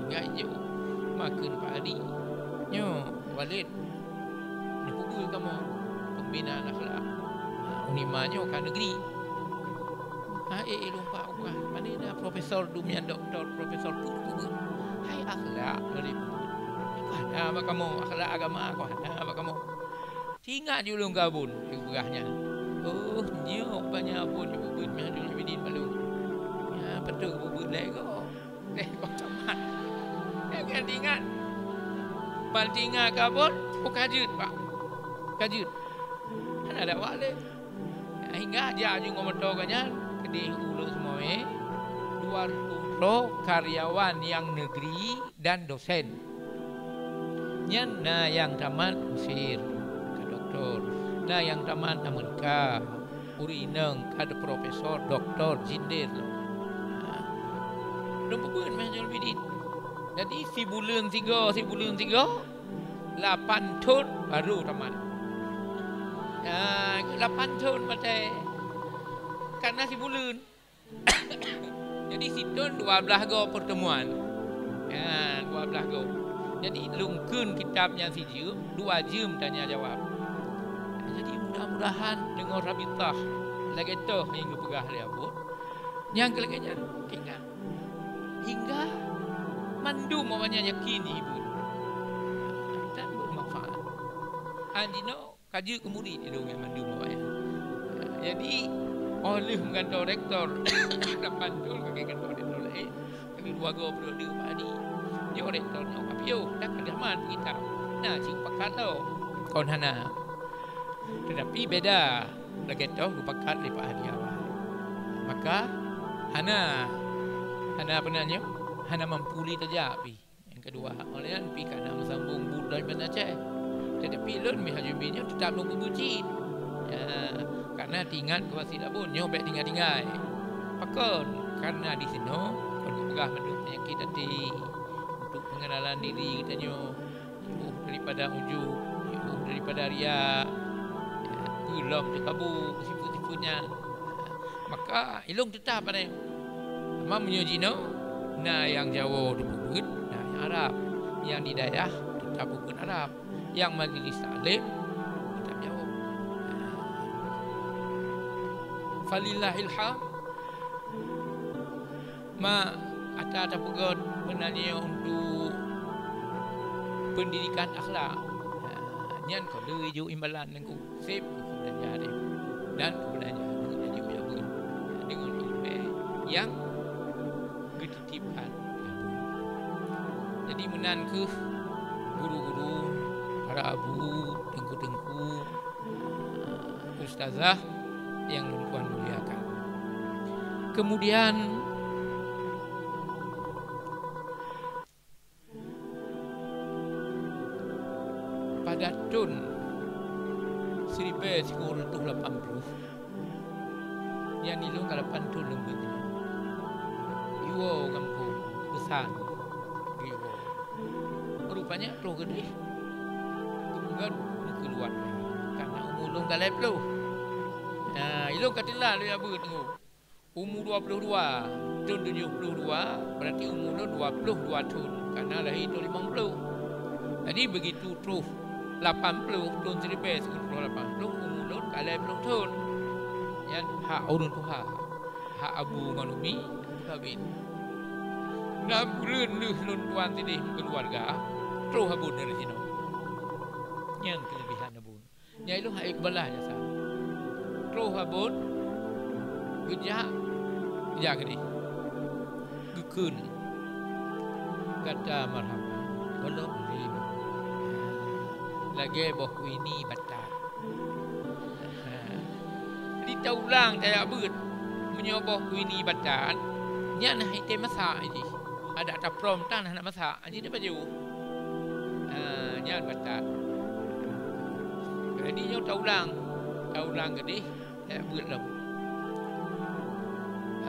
Hingga jeuet makheun Pak Hadi. Nyoe, Walid, neupeubeuet kamoe pembinaan akhlak. Ha, Unima nyoe ka negeri. Ha, eh, eh, lumpak ubah. Pane na profesor dum nyan, doktor, profesor peue peubeuet? Hai akhlak, boleh peubeuet. Hana bak kamoe, akhlak agama ko hana bak kamoe. Teuingat ju lôn keu Abon, geupeugah nyan. Oh, nyoe rupanya Abon nyang peubeuet meuh Haji Abidin bak lôn. Nyan patôt peubeuet lé gob. Lé gob camat. Nyan kan teuingat. Ban teuingat keu Abon, oh, ka jeuet, Pak. Ka jeuet. Hana dakwah lé. Hingga jak ju ngon moto geuh nyan keudeh u Lhokseumawe, dua reutôh droe karyawan nyang negeri dan dosen. Nyan na nyang tamat Mesir, ka doktor, na nyang tamat Amerika, ureueng inong ka profesor, doktor, jinder. Ha. Lôn peubeuet meuh Haji Abidin. Jadi, sibuleuen sigoe, sibuleuen sigoe, lapan thon baru tamat. Ya, lapan thon maté. Karena sibuleuen. Jadi, sithon dua blaih goe pertemuan. Ya, dua blaih goe. Jadi, lôn kheun kitab nyan sijeuem, dua jeuem tanya jawab. Jadi, mudah-mudahan deungon Rabitah lagée toh nyang geupeugah lé Abon. Nyang keu lagée nyan, ingat. Hingga mandum awaknyan yakin jih buet dan bermanfaat. An jinoe ka jeuet keu murit ilôn nyan mandum awaknyan. Jadi, óh lheueh meugantoe rektor, lapan thon ka geugantoe rektor laén, ka geudua goe periode Pak Hadi. Nyoe rektor nyoe ka piôh, dak ka lheueh mat kitab. Na cit pakat lom, kon hana. Tetapi beda lagée toh geupakat lé Pak Hadi awai. Maka hana, hana peue nan nyoe, hana mampu lé tajak pih. Nyang keudua, awaknyan pih ka na meusambong buet laén ban Aceh. Tetapi lôn meuh Haji Abidin nyoe teutap lôn peubeuet cit. Ya, karena teuingat keu wasiet Abon nyoe bék tinggai-tinggai. Pakon? Karena disinoe kon geupeugah mandum peunyakét até, untuk pengenalan diri geutanyoe. Jiôh daripada ujub, jiôh daripada riya, ya, peue lom teukabu sifeuet-sifeuet nyan. Maka ilôn teutap padahai. Teuma meunyoe jinoe na nyang Jawoe teupeubuet, na nyang Arab. Nyang di dayah teutap peubeuet Arab. Nyang majlis taklim teutap Jawoe. Falillahil hamd. Ma ata tapeugét meunan nyoe untuk pendidikan akhlak. Ha, nyan kon lé jok imbalan nangku seb keu beulanja deh dan keu beulanja deungon ilmu nyang geutitipkan. Jadi meunan kheueh guru-guru, para abu, teungku-teungku, ustazah nyang lôn tuan muliakan. Kemudian, pada thon siribée sikureueng reutôh lapan ploh, nyan ilôn ka lapan thon lôn beuet. Iwoe gampông, peusan, iwoe. Rupanya troh keudeh geupeugah meukeuluwarga, karena umu lôn ka lhée ploh. Nah, ilôn ka teulat lôn jak beuet teungku. Umu dua ploh dua, thon tujoh ploh dua, berarti umu lôn dua ploh dua thon, karena lahé thon limong ploh. Jadi, begitu troh lapan ploh, thon siribée sikureueng reutôh lapan ploh, umu lôn ka lhée ploh thon. Nyan hak ureueng tuha. Hak abu ngon umi, kabin. Enam buleuen lheueh lôn tuan sideh meukeuluwarga, troh abon dari sinoe. Nyan keuleubehan abon. Nyan ilôn hana balaih jasa. Troh abon, geujak, geujak keudeh. Geukheun. Gata marhaban, gohlom lé. Lagée boh kuini batat. Ha. Jadi taulang tajak beuet. Meunyoe boh kuini batat, nyan hana item masak jih. Adak taprôm tan hana masak, jih dipajoh. Ha, nyan batat. Jadi nyoe taulang. Ka ulang keudeh, eh, buet lom.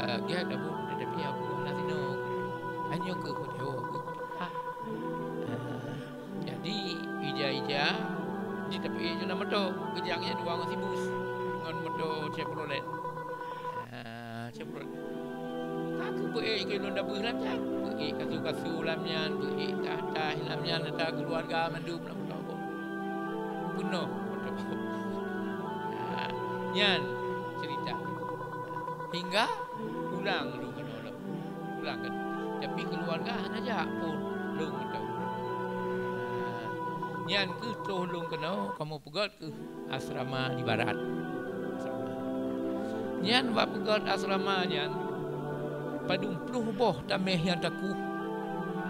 Eh, gét lom, tetapi Abu hana sinoe. Hanyoe keuh keudeue. Ah. Ah. Jadi, ija-ija, jiteupeue jalan moto. Geujak nyan dua ngon si bus. Ngon moto Chevrolet. Ah, Chevrolet. Ka keuh peuék keu lôn dabeuh lam nyan. Peuék kasu-kasu lam nyan, peuék tah-tah lam nyan, ata keuluwarga mandum lam moto. Peunoh moto. Ah, nyan cerita. Hingga pulang lôn keunoe lom. Pulang kan. Tapi keuluwarga hana jak pun lôn mantong. Nyan keuh troh lôn keunoe kamoe peugöt keuh asrama di barat. Nyan bak peugöt asrama nyan padum ploh boh tameh nyang takuh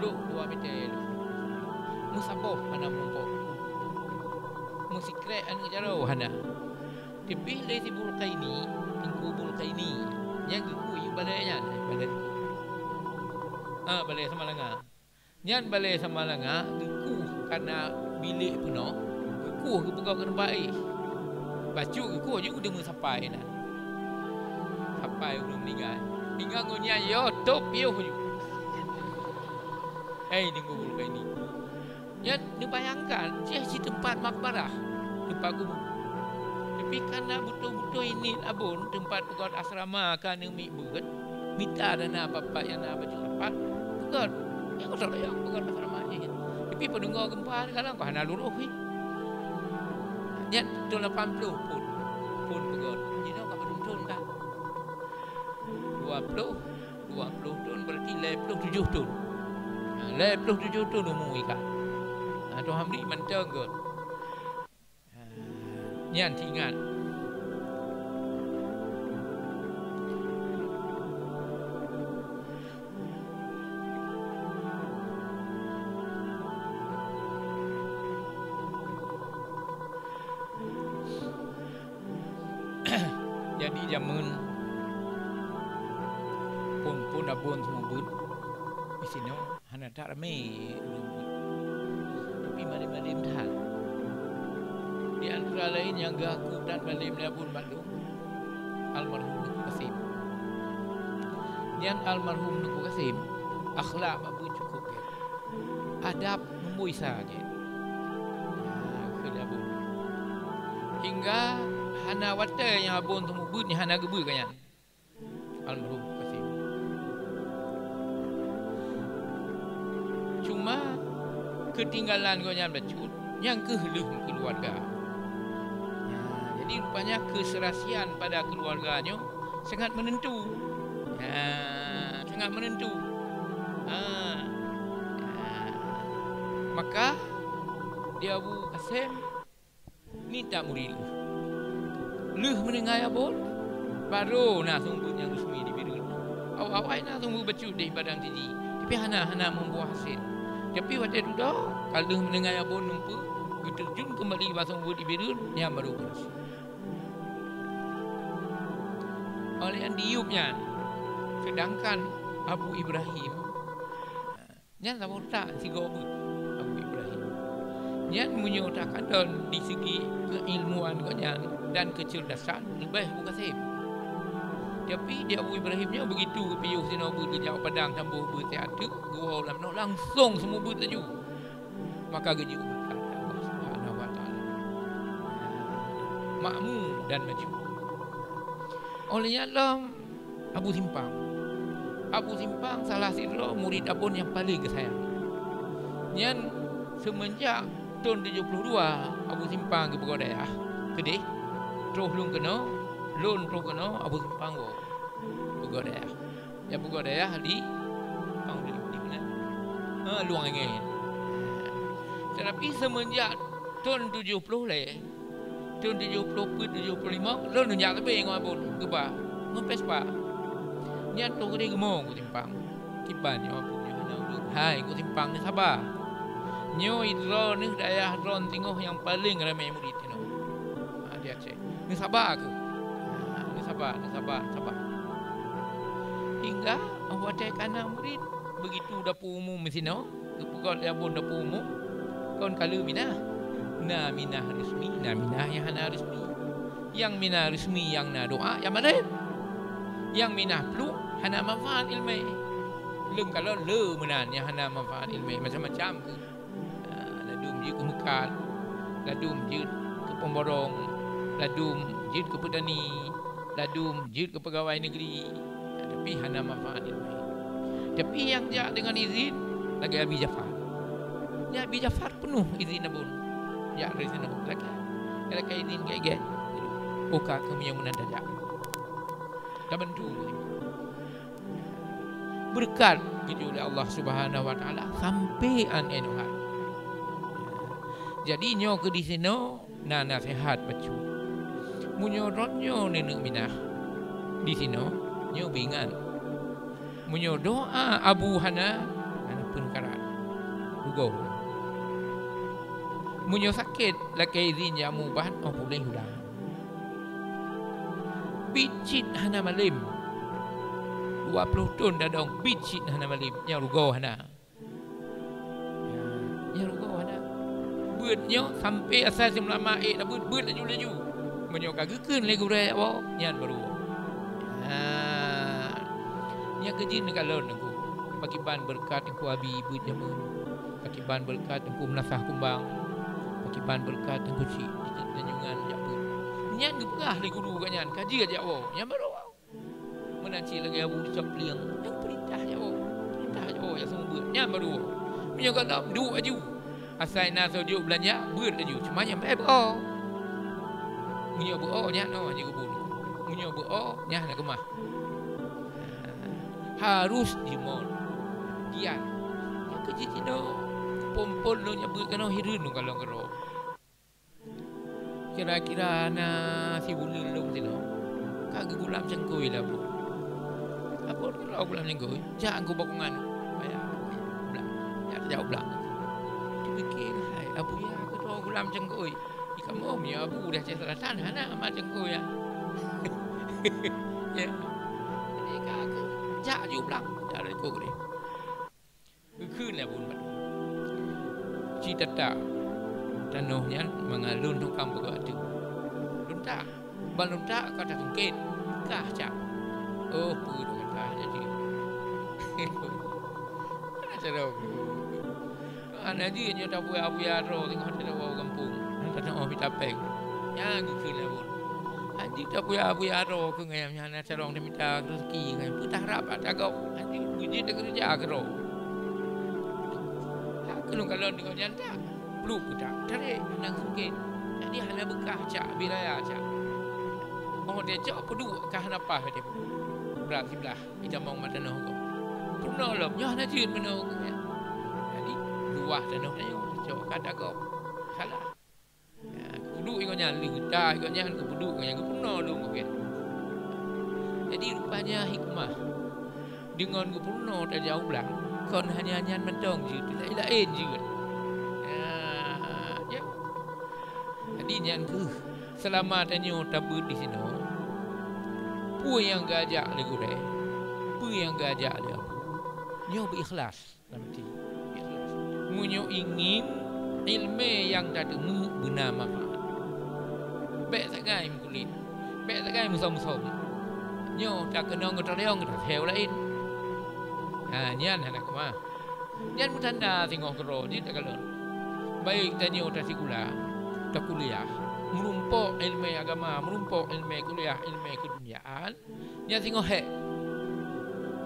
lhok dua meter. Meusaboh hana meumpok. Meusikrek aneuk jaroe hana. Teubiet lé si Bulqaini, Teungku Bulqaini, nyang geukue balée nyan, balée, ah, balée Samalanga. Nyan balée Samalanga geukue kana bilék peunoh, geukue geupeugah keu teumpat éh. Bacut geukue jeuet deungon sapai na. Sapai ureuëng meuninggai. Ingat ngon nyan yo top yoh ju. Hei, Teungku Bulqaini. Nyan neubayangkan, jih cit teumpat makbarah, teumpat kubu. Tapi kana beutôi-beutôi niet Abon teumpat peugöt asrama ka neumiet beuet, mita dana bapak nyang na bacut lapan, peugöt. Nyang keusoe lagée peugöt asrama jih. Tapi peudeungoe geumpa dikalon ka hana lurôh jih. Nyan thon lapan ploh phon, phon peugöt. Jinoe ka padum thon ka? Dua ploh. Dua ploh thon, berarti lhée ploh tujoh thon. Ha, lhée ploh tujoh thon umu ika. Ha, Tuhan bri mantong göt. Ha, nyan teuingat. Jadi jamén phon-phon Abon seumeubeuet, disinoe hana that ramé ureuëng beuet, tapi malem-malem that. Di antara laén nyang geuaku that malem lé Abon bak lôn, almarhum Teungku Kasim. Nyan almarhum Teungku Kasim akhlak bak beuet cukup gét. Adab lumboi sa gét. Nah, keu Abon. Hingga hana watée nyang Abon seumeubeuet nyan hana geubeuet keu nyan. Almarhum Kasim. Cuma keutinggalan gobnyan bacut, nyang keuh lheueh keuluwarga. Nah, jadi rupanya keuseurasian pada keuluwarga nyoe sangat meunentu. Ha, sangat meunentu. Ha. Ha. Maka, di Abu Kasem ni tak murit lheueh. Lheueh meuninggai Abon, baru na seumeubeuet nyang resmi di Bireuen. Awai-awai na seumeubeuet bacut di Padang Tiji, tapi hana, hana meubuah hasé. Tapi watée dudoe, ka lheueh meuninggai Abon numpeue, geuteurjun keumbali bak seumeubeuet di Bireuen, nyan baru berhasil. Óh lheueh nyan diyueb nyan, seudangkan Abu Ibrahim nyan saboh that sigoe beuet, Abu Ibrahim. Nyan meunyoe takalon di segi keuilmuan gobnyan dan keuceurdasan leubeh Abu Kasem. Tapi di Abu Ibrahim nyoe begitu geupiôh sinoe beuet geujak padang tamboh beuet siat teuk, geuwoe lam noe langsong seumeubeuet laju. Maka geujok beureukat lé Allah Subhanahu wa Taala. Makmu dan maju. Óh lheueh nyan lom Abu Simpang. Abu Simpang salah sidroe murit Abon nyang paleng geusayang. Nyan seumeunjak thon tujoh ploh dua Abu Simpang geupeugot dayah keudeh, troh lôn keunoe, lôn troh keunoe Abu Simpang woe peugot dayah. Nyang peugot dayah di Panglima, di mana? Ha, Luang Angén. Teutapi seumeunjak thon tujoh ploh lhée, thon tujoh ploh peuet, tujoh ploh limong, lôn jak leubeh ngon Abon geuba ngon Vespa. Nyan troh keudeh geumo Teungku Simpang. Kiban nyoe Abon nyoe hana ureuëng. Hai Teungku Simpang, neusaba. Nyoe droeneuh dayah droe singoh nyang paleng ramé murit inoe. Ha, di Aceh. Neusaba kheueh. Ha, neusaba, neusaba, neusaba. Hingga watée ka na murit, begitu dapur umum sinoe, geupeugöt lé Abon dapur umum, kon ka le minah. Na minah resmi, na minah nyang hana resmi. Nyang mina reusmi nyang na doa nyang malém. Nyang mina plueng hana manfaat ileumé. Leueng kalon le meunan nyang hana manfaat ileumé macam-macam keuh. Ah, ladum jeuet keu meukat, ladum jeuet keu pemborong, ladum jeuet keu peutani, ladum jeuet keu peugawai negeri. Tapi hana manfaat ileumé. Tapi nyang jak deungon izin lagèe Abi Jafar. Nyan Abi Jafar peunoh izin abon. Jak dari sinoe. Lakèe, lakèe izin gèt-gèt. Oka keuh meunyoe meunan tajak. Tabantu. Beureukat geujok lé Allah Subhanahu wa Taala sampoe an inoe hai. Jadi nyoe keuh di sinoe na naseuhat bacut. Meunyoe droeneuh neuk minah di sinoe, nyoe beuingat. Meunyoe doa abu hana, hana peue karat. Rugoe. Meunyoe sakét, lakèe izin jak mubat, oh puléh ulang. Biet cit hana malém. Dua ploh thon tadong, biet cit hana malém. Nyan rugoe hana. Nyan rugoe hana. Beuet nyoe sampoe asai seumeulama ék tabeuet, beuet laju-laju. Meunyoe ka geukheun lé gurèe, oh, nyan baru. Ha. Nyan keuh jeuet neukalon Teungku. Pakriban beureukat Teungku Abi beuet jameun. Pakriban beureukat Teungku Meunasah Kumbang. Pakriban beureukat Teungku Chik di Tanjungan jak beuet. Nyan geupeugah lé guru geuh nyan, ka jeuet jak woe. Nyan baru. Meunan cit lagèe Abu Cok Plieng, nyang peurintah jak woe. Peurintah jak woe, jak seumeubeuet. Nyan baru woe. Meunyoe gohlom, duek laju. Asai na soe jok beulanja, beuet laju. Cuma nyan bèk beu-o. Meunyoe beu-o, nyan noh hana geubun. Meunyoe beu-o, nyan hana keumah. Harus jimot. Dian. Nyang keu jinoe, phon-phon lôn nyang beuet keunoe hireuen lôn kalon keudroe. Kira-kira na sibuleuen lom sinoe, ka geugulam cangkôi lé Abu. Abu keudroe gulam cangkôi, jak Teungku bak ngon, payah blang, jak tajak u blang. Teupike, hai, Abuya keudroe gulam cangkôi. Di kamoe meunyoe Abu di Aceh Selatan hana amat cangkôi, ya. Ya. Jadi ka geujak ju blang, jak lé Teungku keudeh. Geukheun lé Abu Bakar. Ci tata tanoh nyan mangat lôn tukang peugah ateueh. Lôn tak, ban lôn tak ka tasungkét, kah cak. Oh, peue lôn kata hana jeuet. Hana cara. Hana jeuet nyoe tabuya-buya droe teungoh teudawa u gampông. Hana tanoh mita péng. Nyan geukheun lé Abu. Hana jeuet tabuya-buya droe keu ngon nyan. Carông teumita reuzeki ngon peue taharab bak tagob, hana beujeuet takeureuja keudroe. Hak keuneuk kalon deungon nyang that, pluek keu that, tarek hana geusungkét. Jadi hana beukah cak, bit raya cak. Óh watèe cok peuduek ka hana paih watèe brat siblah itamong mata noh gob. Peurunoe lom, nyoe hana jeuet meunoe keu nyan. Jadi luwah tanoh tanyoe, cok ka tagob. Salah. Ya, geupeuduek ngon nyan, leuta ngon nyan, geupeuduek ngon nyan, geupeurunoe lom ngon gét. Jadi, rupanya hikmah deungon geupeurunoe tajak u blang, kon hanya nyan mantong jeuet, laén-laén jeuet. Ya, ya. Jadi, nyan keuh, seulama tanyoe tabeuet di sinoe, peue nyang geuajak lé gurèe, peue nyang geuajak lé Abu, nyoe beu ikhlas. Lam até. Ikhlas. Meunyoe ingin ileumèe nyang tateumé beuna manfaat, bèk sagai meukulét, bèk sagai musöm-musöm. Nyoe takeunong geutarayong geutaseu laén. Ha, nyan hana keumah. Nyan meutanda singoh keudroe jeuet takalon. Baik tanyoe tasikula, takuliah, meurumpok ileumèe agama, meurumpok ileumèe kuliah, ileumèe keuduniaan, Nyan singoh hék.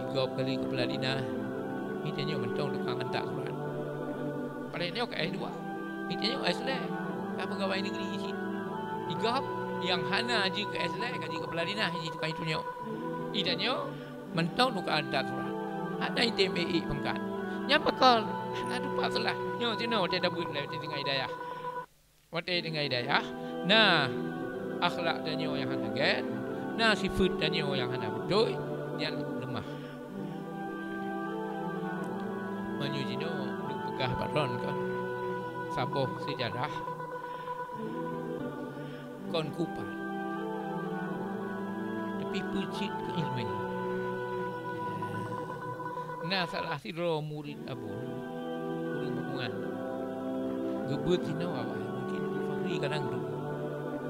Igob kali keupala dinas, itanyoe mantong tukang antak surat. Padahai nyoe ka S dua, itanyoe S lhèe, ka peugawai negeri cit. Igob nyang hana jeuet keu S lhèe, ka jeuet keupala dinas cit tukang itunyok. Itanyoe mantong tukang antak surat. Hana item ék pangkat. Nyan pakon, hana tupat seulaih. Nyoe sinoe watèe tabeuet lé tinggai dayah. Watèe tinggai dayah, na akhlak tanyoe nyang hana gèt, na sifeuet tanyoe nyang hana beutôi, nyan leumah. Meunyoe jinoe lôn peugah bak droen kon, saboh seujarah kon kupat, tapi peue cit keu ileumèe. Na salah sidroe murit Abon, ureueng Pakungan. Geubeuet sinoe awai, mungkin Teungku Fakhri kadang geuteupeue.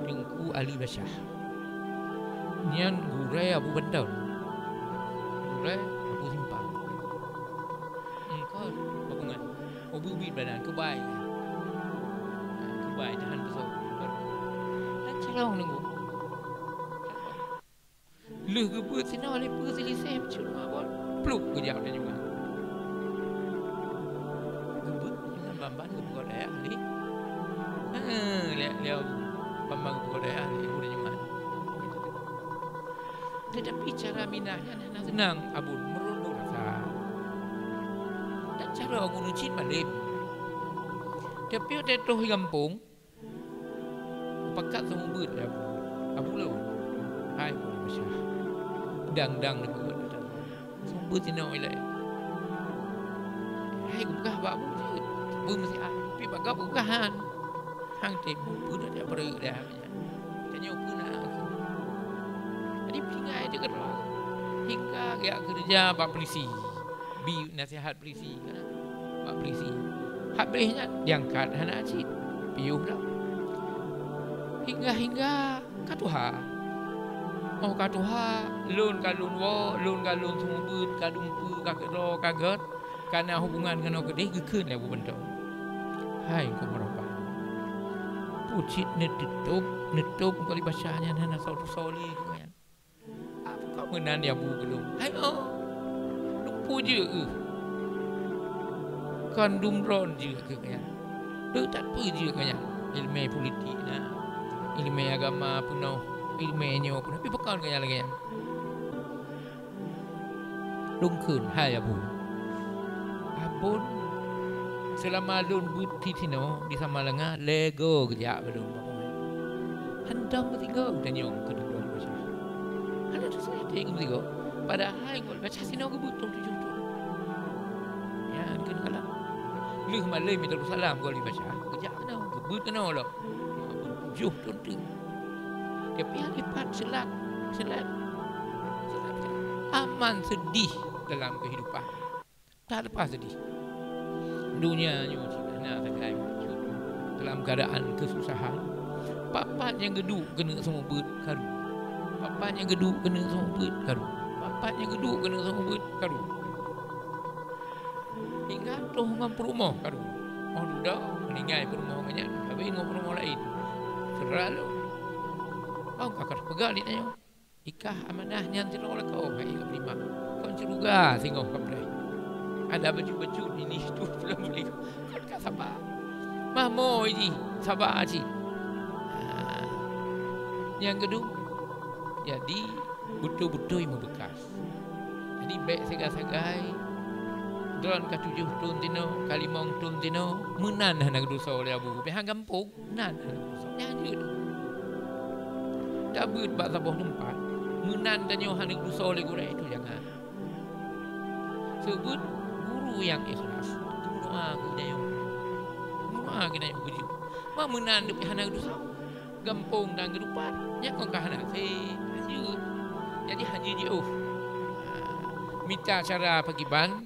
Teungku Ali Basyah. Nyan gurée Abu Banton. Gurée Abu Simpang. Engkon bakungan. Ubeut-ubeut badan keubai. Keubai tahan peusok. Dan calong nunggu. Lheueh geubeuet sinoe lé peue siliseh cuma bon plup geujak lé nyumat. Geubeuet ngon ban-ban geupeugah dayah lé. Heh, lé, lé ban-ban geupeugah dayah lé ureueng nyumat. Tetapi cara minah nyan hana seunang, Abon, meurundong rasa. Dan cara ureueng cit malem. Tapi watèe troh i gampông, Pakat seumeubeuet lé Abu. Abu lôn. Hai Abu Basyah. Dang-dang neupeubuet ata. Seumeubeuet sinoe ilèe. Hai geupeugah bak Abu jeuet. Beumeuseuhat. Tapi bak gob geupeugah han. Hang tem. Peue dak jak peureuek dah. Tanyoe peue na. Jadi peuingat teuh keudroe. Hingga geujak keureuja bak peulisi. Bi nasihat peulisi, kan? Bak peulisi. Habéh nyan, diangkat hana cit. Piôh lom. Hingga-hingga ka tuha. Oh, ka tuha, lôn ka lôn woe, lôn ka lôn seumeubeuet, ka dumpeue, ka keudroe, ka gèt, ka na hubungan ngon nyoe keudeh, geukheun lé Abu Banton. Hai Teungku Meurapah. Peue cit neututôp, neutôp Teungku Ali Basyah nyan hana soe-soe lé keu nyan. Apakah meunan ya Bu Geulong? Hai oh, lumpu jeuet keuh. Kon dumdron jeuet keuh nyan. Deuh that peue jeuet nyan. Ileumèe politik na. Ileumèe agama peunoh. Ileumèe nyoe peunoh. Tapi pakon nyan lagèe nyan. Lôn kheun, hai Abu. Abon, seulama lôn beuet di sinoe, di Samalanga, lego geujak bak lôn. Hantom meusigoe geutanyoe keu tutoe Basyah. Hana teuseutôt meusigoe. Padahai ngon Basyah sinoe geubeuet thôn tujoh thôn. Nyan keuneuk kalon. Lheueh malem Darussalam ngon Basyah, geujak keunoe, geubeuet keunoe lom. Tujoh thôn teuk. Tapi hana pat seulat, seulat, seulat, seulat. Aman seudeh dalam keuhidupan. Tanpa seudeh. Donya nyoe cit hana sagai meukeusut dalam keuadaan keususahan. Pat-pat nyang geuduek keuneuk seumeubeuet karu. Pat-pat nyang geuduek keuneuk seumeubeuet karu. Pat-pat nyang geuduek keuneuk seumeubeuet karu. Hingga troh ngon peurumoh karu. Oh dudoe meuninggai peurumoh nyan kawin ngon peurumoh laén. Seura lôn. Oh ka ka teupeugah di tanyoe. Nikah amanah nyan sidroe lakoe hai ka meunimang. Kon syeuruga singoh kapreh. Ada bacut-bacut ini situ pulang balik. Kon ka saba. Mahmo jih saba cit. Ha. Nyang keudua, jadi beutôi-beutôi meubeukas. Jadi bèk sagai-sagai droen ka tujoh thôn tinoe, ka limong thôn tinoe, meunan hana geudusoe lé Abu. Bèk han gampông. Nan hana geudusoe. Nyan jeuet. Tabeuet bak saboh teumpat, meunan tanyoe hana geudusoe lé gurèe itu jangan. Seubeut guru nyang ikhlas, geumeudoa keu geutanyoe. Geumeudoa keu geutanyoe beujeuet. Ma meunan leubeh hana geudusoe. Gampông dan geudupat, nyan kon ka hana. Hei, jeuet. Jadi haji jiôh. Ha, mita cara pakiban,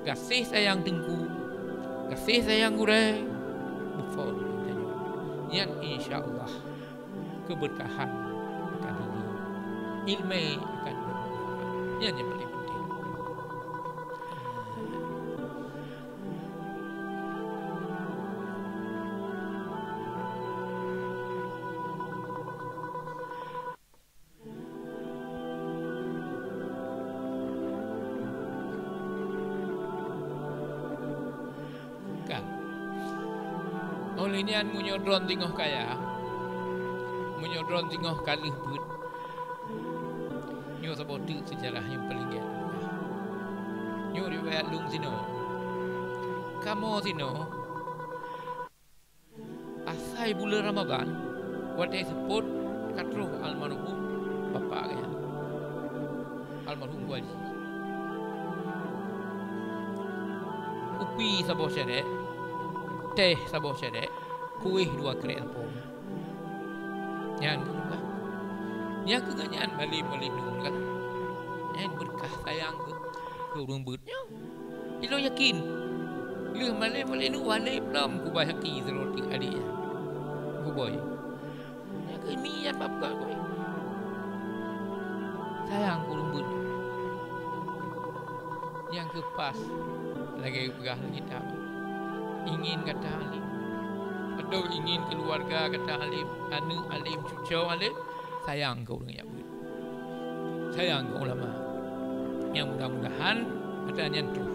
Gaséh sayang teungku, gaséh sayang gurèe, beuphon geutanyoe. Nyan insya Allah keubeukahan akan hireuen, ileumèe akan beumanfaat. Nyan nyang paleng penting. Ka. Óh lheueh nyan, meunyoe droen singoh kaya, meunyoe droen singoh ka lheueh beuet, nyoe saboh teuk seujarah nyang paleng gèt. Nyoe riwayat lôn sinoe. Kamoe sinoe, Asai buleuen Ramadhan, watèe seupôt ka troh almarhum bapak geuh nyan, almarhum Geuaji. Kupi saboh cedek, teh saboh cedek, kueh dua krek lapôm. Nyan keuh ka. Nyang keuh nyan malem-malem nyoe kan. Nyan beureukat sayang keu, keu ureueng beuet nyoe. Ilôn yakin, lheueh malem-malem nyoe walem lom kuba haki sidroe teuk adék nyan. Kuboh. Keu mi nyan bab keu kue. Sayang keu ureueng beuet. Nyang keu pas lagèe geupeugah lam kitab. Ingin gata além. Atau ingin keuluwarga gata além, aneuk além, cucoe além, sayang keu ureueng nyang beuet. Sayang keu ulama. Nyang mudah-mudahan ata nyan troh.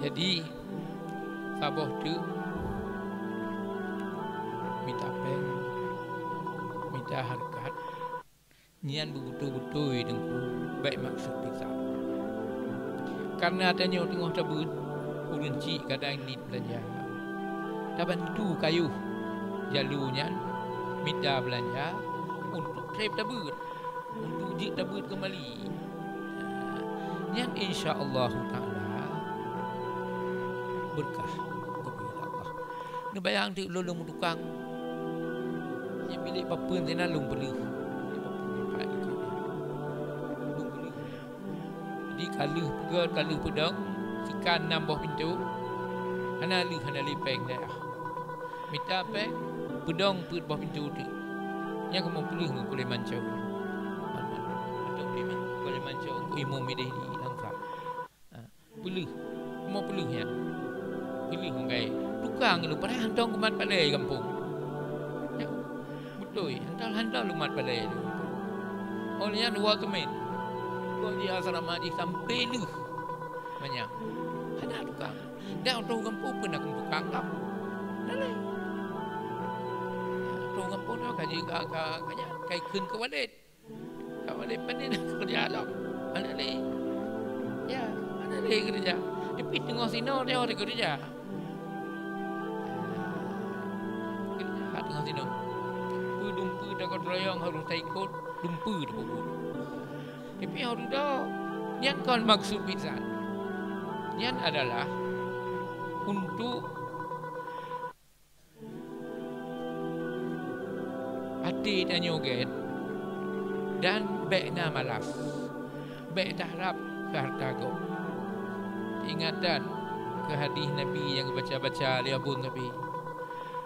Jadi, saboh teuk mita péng, mita hareukat, nyan beubeutôi-beutôi Teungku, bèk maksud pisa. Kareuna tanyoe teungoh tabeuet, ureueng chik kadang niet beulanja. Tabantu kayôh jaloe nyan mita beulanja untuk trép tabeuet, untuk jeuet tabeuet keumali. Nyan insya Allahu Taala beureukat geubri lé Allah. Neubayang teuk lôn lôn meutukang. Nyang bilék papeuen sinan lôn peuleueh. Lôn peuleueh. Jadi ka lheueh peugöt, ka lheueh peudong, sikan nam boh pintoe. Hana lheueh, hana lé péng dayah. Mita péng, peudong peuet boh pintoe teuk. Nyang kamoe peuleueh ngon kulét manco. Atau kulét man-, kulét manco, ngon imum mideh di Langsa. Ha, peuleueh. Kamoe peuleueh nyan. Peuleueh ngon gayèe. Tukang lôn, padahai hantom kumat palèe di gampông. Ya, beutôi. Hantom, hantom lôn mat palèe di gampông. Oh, nyan dua keumen. Kok di asrama jih sampoe lheueh. Manyang. Hana tukang. Dan troh gampông pun aku tukang lom. Hana lé. Troh gampông tu ka ji-, ka, ka, ka, ka ikheun keu Walid. Ka Walid pané na keureuja lom. Hana lé. Ya, hana lé keureuja. Tapi teungoh sinoe nyoe ada keureuja. Keureuja teungoh sinoe. Peue dumpeue takot royong harôh taikot, dumpeue tapeubuet. Tapi nyang dudoe, nyan kon maksud bisan. Nyan adalah untuk até tanyoe gét dan bèk na malas. Bèk taharab keu hareuta gob. Ingatan keu hadih Nabi nyang geubaca-baca lé abon Nabi.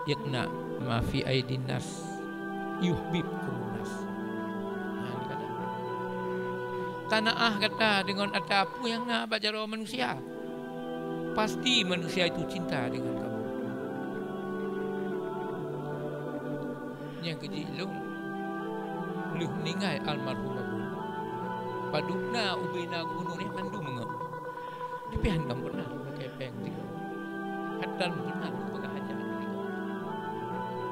Iqna ma fi aidin nas, yuhbibkumun nas. Nyan kata. Qanaah gata deungon ata peue nyang na bak jaroe manusia, pasti manusia itu cinta dengan kamu. Nyang keujiek lôn, lheueh meuninggai almarhum abon, padub na ubé na gubunur nyan mandum meungon. Tapi hana pernah lôn lakèe péng sigoe. Hana pernah lôn peugah hajat sigoe.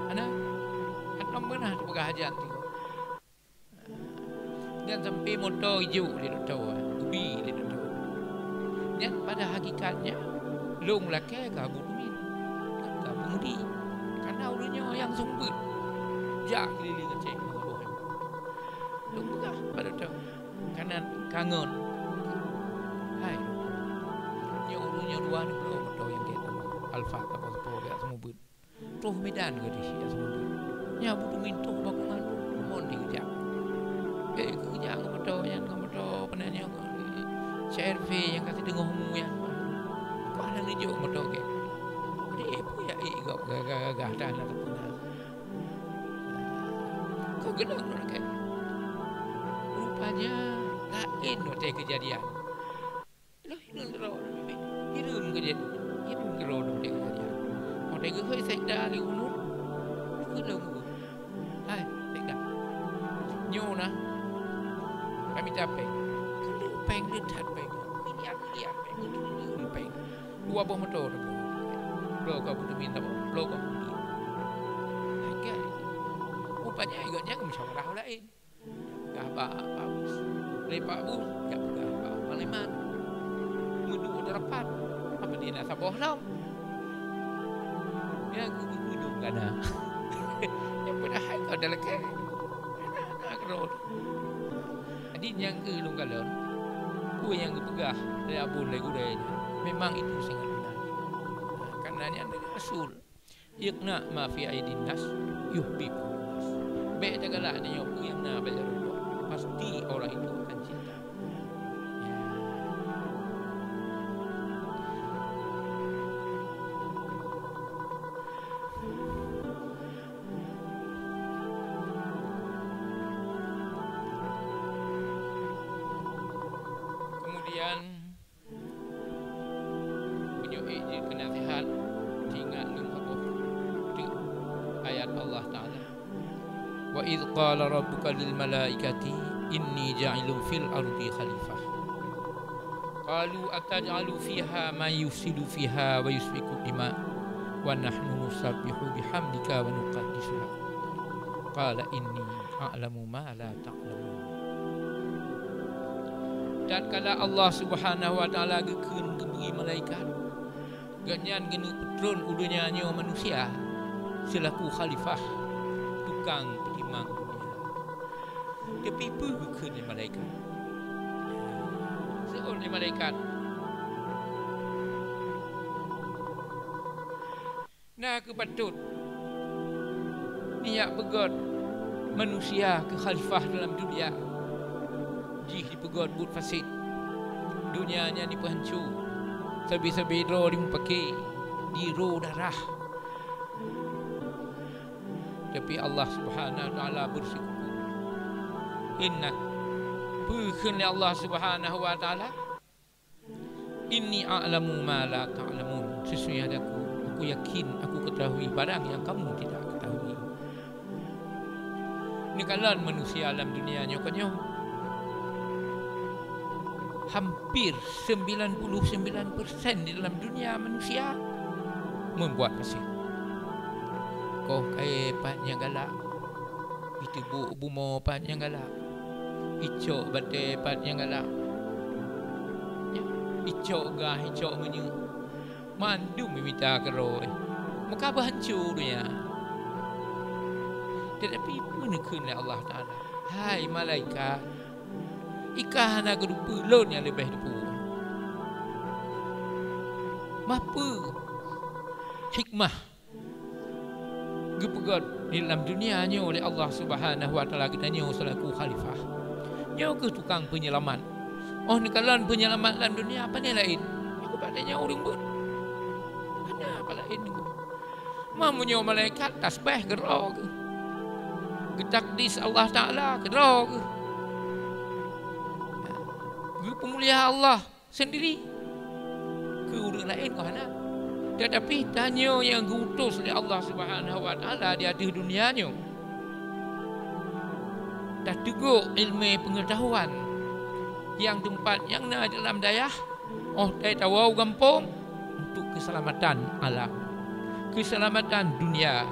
Hana, hana pernah lôn peugah hajat sigoe. Nyan sampoe moto ijok lé dokto, geubi lé dokto. Nyan pada hakikatnya, lôn lakèe keu Abu Tumin, keu Abu Mudi. Karena ureueng nyoe nyang seumeubeuet jak keulileng Aceh ngon saboh nyoe. Lôn peugah bak dokto. Kanan kangon. Hai, nyoe ureueng nyoe dua ni bloe moto nyang gét, Alphard, sapo-sapo gét seumeubeuet. Troh Medan gadih nyang seumeubeuet. Nyan Abu Tumin troh bak keuman, mon di keujak. Eh, keujak ngon moto nyan, ngon moto peue nan nyoe, C R V nyang ka siteungoh mu nyan. Kok hana neujok moto gét? Deh, peue ya, eh, gop gagah-gagah dah na teupeu na. Ka geunong lagèe. Rupanya laén watèe keujadian. Loh, hireuen keudroe, hireuen keujadian. Hireuen keudroe watèe keujadian. Watèe geukheun sekda lé ulôn, keuneuk hai sekda. Nyoe na, kami tapéng. Keuneuk péng, le that péng. Miliar-miliar péng, triliun péng. Dua boh moto tabloe. Bloe keu Abu Tumin tabloe, bloe keu Abu Tumin. Hai, kan? Rupanya gobnyan meusyawara laén. Peugah bak Pak Bus. Lé Pak Bus, jak peugah bak Panglima. Meuduek rapat. Apa dia nak saboh lom? Nyang keu beudong kana. Nyang padahai ka talakée. Hana, hana keudroe. Jadi nyang keu lôn kalon, peue nyang geupeugah lé Abon lé gurée nyan, memang itu sangat beuna. Karena nyan dari Rasul. "Iqna ma fi aidin nas yuhbibkum nas." Bék tagalak tanyoe peue nyang na bak jaroe gob, pasti orang itu akan cinta. Ya. Kemudian, meunyoe ék jeuet keu naseuhat, ingat lom saboh teuk ayat Allah Taala, "Wa idz qala rabbuka lil malaikati inni ja'ilun fil ardi khalifah." Qalu ataj'alu fiha man yufsidu fiha wa yasfiku dima wa nahnu nusabbihu bihamdika wa nuqaddisu lak. Qala inni a'lamu ma la ta'lamun. Tatkala Allah Subhanahu wa Taala geukheun geubri malaikat, Gobnyan geuneuk peutron u donya nyoe manusia seulaku khalifah, tukang peutimang donya. Tapi peue geukheun lé malaikat? Seuôt lé malaikat, "Na keuh patot neujak peugöt manusia keu khalifah dalam donya, jih jipeugöt buet fasét. Donya nyan jipeuhanco, sabe-sabe droe jimupaké, jiroe darah." Tapi Allah Subhanahu wa Taala beusikuku. Inna, peue kheun lé Allah Subhanahu wa Taala? "Inni a'lamu ma la ta'lamun." Sesungguhnya aku, aku yakin, aku ketahui barang yang kamu tidak ketahui. Neukalon manusia lam dunia nyoe keunyoe, hampir sembilan puluh sembilan persen di dalam dunia manusia membuat fasik. Koh kayée pat nyang galak, jiteubiet bumoe pat nyang galak, jicok batée pat nyang galak, jicok gah, jicok minyeuk. Mandum mita keudroe, meuka beuhanco donya. Tetapi peue neukheun lé Allah Taala, "Hai malaikat, i kah hana keuteupeu lôn nyang leubeh teupeu? Ma peue hikmah geupeugöt di lam dunia nyoe lé Allah Subhanahu wa Taala geutanyoe seulaku khalifah? Nyoe keuh tukang peunyeulamat. Óh neukalon peunyeulamat lam dunia, pane laén? Nyoe keuh pat tanyoe ureuëng beuet. Hana apa laén nyoe. Ma meunyoe malaikat tasbeh keudroe keuh, geutakdis Allah Taala keudroe keuh, geupeumulia Allah sendiri, keu ureuëng laén kok hana. Tetapi tanyoe nyang geuutus lé Allah Subhanahu wa Taala di ateueh dunia nyoe, tateugok iéleumé peungeutahuan nyang teumpat nyang na dalam dayah, óh watée tawoe u gampông, untuk keuseulamatan alam, keuseulamatan dunia,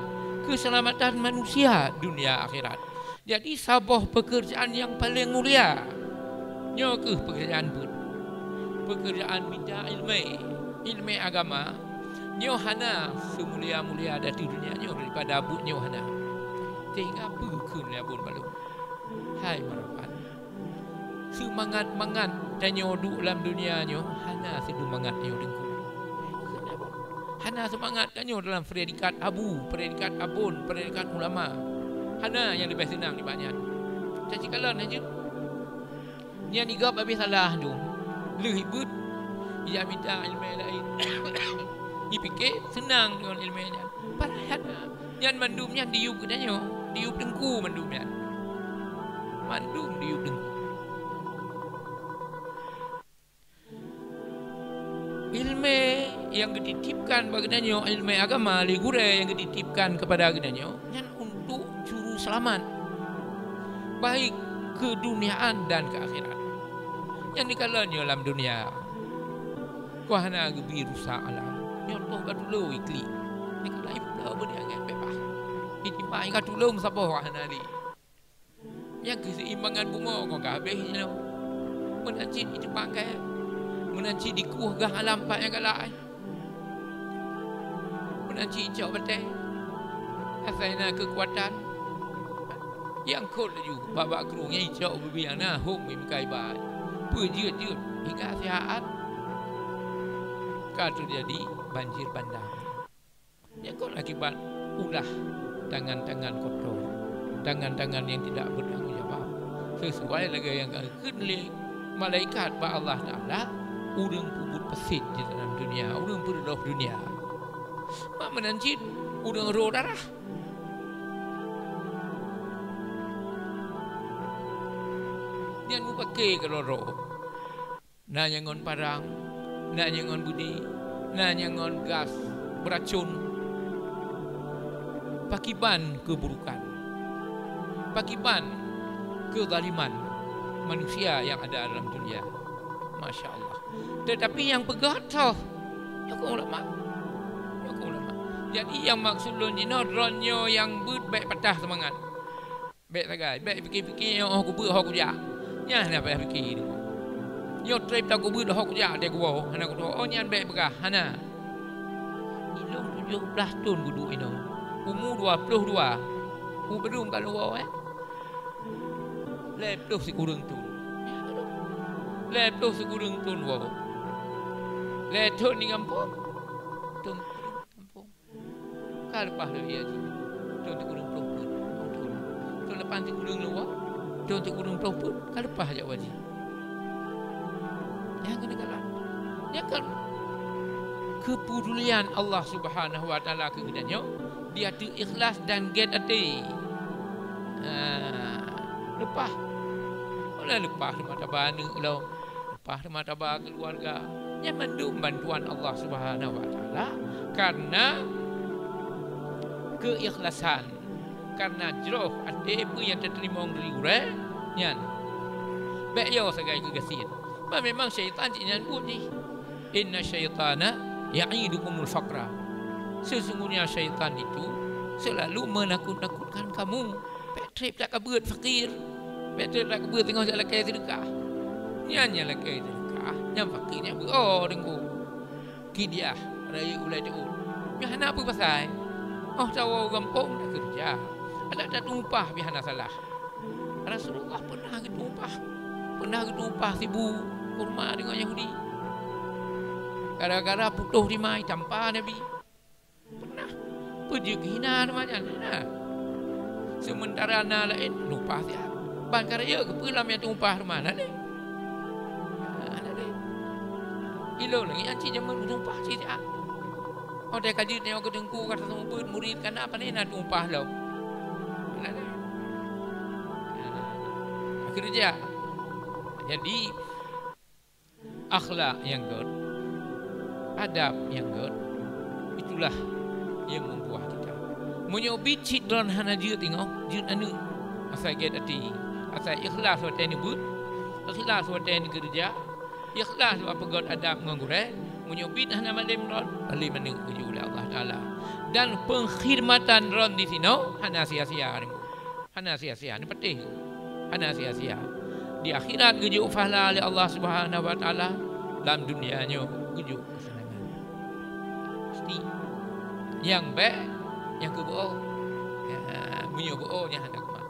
keuseulamatan manusia dunia akhirat. Jadi, saboh peukeurjaan nyang paleng mulia, nyoe keuh peukeurjaan beuet. Peukeurjaan mita iéleumé, iéleumé agama, nyoe hana seumulia-mulia di ateueh dunia nyoe daripada beuet nyoe hana. Sehingga peue kheun lé Abon bak lôn, hai meurumpok, seumangat-mangat tanyoe duek lam dunia nyoe, hana seumangat tanyoe teungku. Hana seumangat tanyoe dalam predikat abu, predikat abon, predikat ulama. Hana nyang leubeh seunang nibak nyan. Cit kalon hana jeuet. Nyan igab habéh salah tu. Lheueh ibeuet, ija mita iéleumé laén. Ipike seunang deungon iéleumé nyan. Padahai hana. Nyan mandum nyan diyueb geutanyoe, diyueb teungku mandum nyan. Mandum diyueb teungku. Iéleumé nyang geutitipkan bak geutanyoe, iéleumé agama lé gurée nyang geutitipkan keupada geutanyoe, nyan untuk juru seulamat, baik keu dunia dan keu akhirat. Nyang dikalon nyoe lam dunia, kok hana geubi rusak alam. Nyoe toh ka tulông iklik. Iklik ka tulông beudiang ngon beubaih. Itimai ka tulông saboh hana lé. Nyang keuseimbangan bumoe ngon ka habéh nyoe. Meunan cit jiteumbang kayée, meunan cit dikueh gah alam pat nyang galak. Nan cit cok batée, asai na keukuatan. Nyang khot laju bak-bak krueng, nyang cok bubé nyang na hom meukai ba. Peue jeuet-jeuet hingga sihat ka teujadi banjir bandang. Nyang khot akibat ulah tangan-tangan kotor, tangan-tangan nyang tidak bertanggung jawab. Sesuai lagée nyang geukheun lé malaikat bak Allah Taala, ureuëng peubuet peusit di dalam dunia, ureuëng peureuloh dunia. Mak meunan cit ureuëng ro darah. Nyan mupake keudroe-droe. Na nyang ngon parang, na nyang ngon beudé, na nyang ngon gas beuracon. Pakiban keuburukan, pakiban keuzaliman manusia nyang ada dalam dunia. Masya Allah. Teutapi nyang peugah toh, nyoe keuh ulama. Nyoe keuh ulama. Jadi nyang maksud lôn jinoe, droeneuh nyang beuet bék patah seumangat. Bék sagai, bék pike-pike nyoe óh kubeuet ho kujak. Nyan hana payah pike. Nyoe treb takubeuet ho kujak watée kuwoe, hana kutoe. Oh nyan bék peugah, hana. Ilôn tujoh blaih thon kuduek inoe. Umu dua ploh dua. Ubeudoeng ka lôn woe, eh. Lhée ploh sikureueng thon. Lhée ploh sikureueng thon woe. Lhée thon di gampông. Thon gampông. Ka leupah lé haji. Thon sikureueng ploh peuet. Thon leupah sikureueng lôn woe. Thon sikureueng ploh peuet. Ka leupah jak haji. Nyang keuneuk kalon. Nyan kan keupedulian Allah Subhanahu wa Taala keu geutanyoe di ateueh ikhlas dan gét até. Ah, leupah. Ulée leupah teuma taba aneuk lom, leupah teuma taba keuluwarga. Nyan mandum bantuan Allah Subhanahu wa Taala kareuna keuikhlasan, kareuna jroh até peue nyang teuteurimong di gurée nyan. Bék yo sagai keu gasien. Bah memang syaitan cit nyan buet jih. Inna syaitana ya'idukumul faqra. Sesungguhnya syaitan itu selalu menakut-nakutkan kamu. Bék treb that kabeuet fakir. Bék treb that kabeuet teungoh jak lakée seudeukah. Nyan nyang lakée seudeukah, nyang fakir nyan beu-o deungon. Kidiah rayeuk ulée teuôt. Nyoe hana peue pasai. Óh tawoe u gampông takeureuja. Adak tatumpah pih hana salah. Rasulullah peunah geutumpah. Peunah geutumpah sibu kurma deungon Yahudi. Gara-gara putôh dimai tampa Nabi. Peunah. Peue jeuet geuhina teuma nyan? Nah. Seumeuntara na laén tumpah siat. Ban ka rayeuk keupeue lam nyang tumpah teuma na lé. Na lé. Ilôn lagée nyan cit jameun tumpah cit siat. Watée ka jeuet nyoe keu teungku ka taseumeubeuet murit ka na, pane na tumpah lom. Na lé. Nah. Akhirnya jadi akhlak nyang gét, adab nyang gét, itulah nyang meubuah kita. Meunyoe biet cit droen hana jeuet teungoh, jeuet aneuk, asai gét até, asai ikhlas watée neubeuet, ikhlas watée neukeureuja, ikhlas bak peugét adab ngon gurée, meunyoe biet hana malém droen, malém aneuk geujok lé Allah Taala. Dan pengkhidmatan droen disinoe hana sia-sia. Hana sia-sia, neupatéh. Hana sia-sia. Di akhirat geujok pahala lé Allah Subhanahu wa Taala, lam dunia nyoe geujok keuseunangan. Pasti. Nyang bék, nyang keu beu-o. Ya, meunyoe beu-o nyan hana keumah.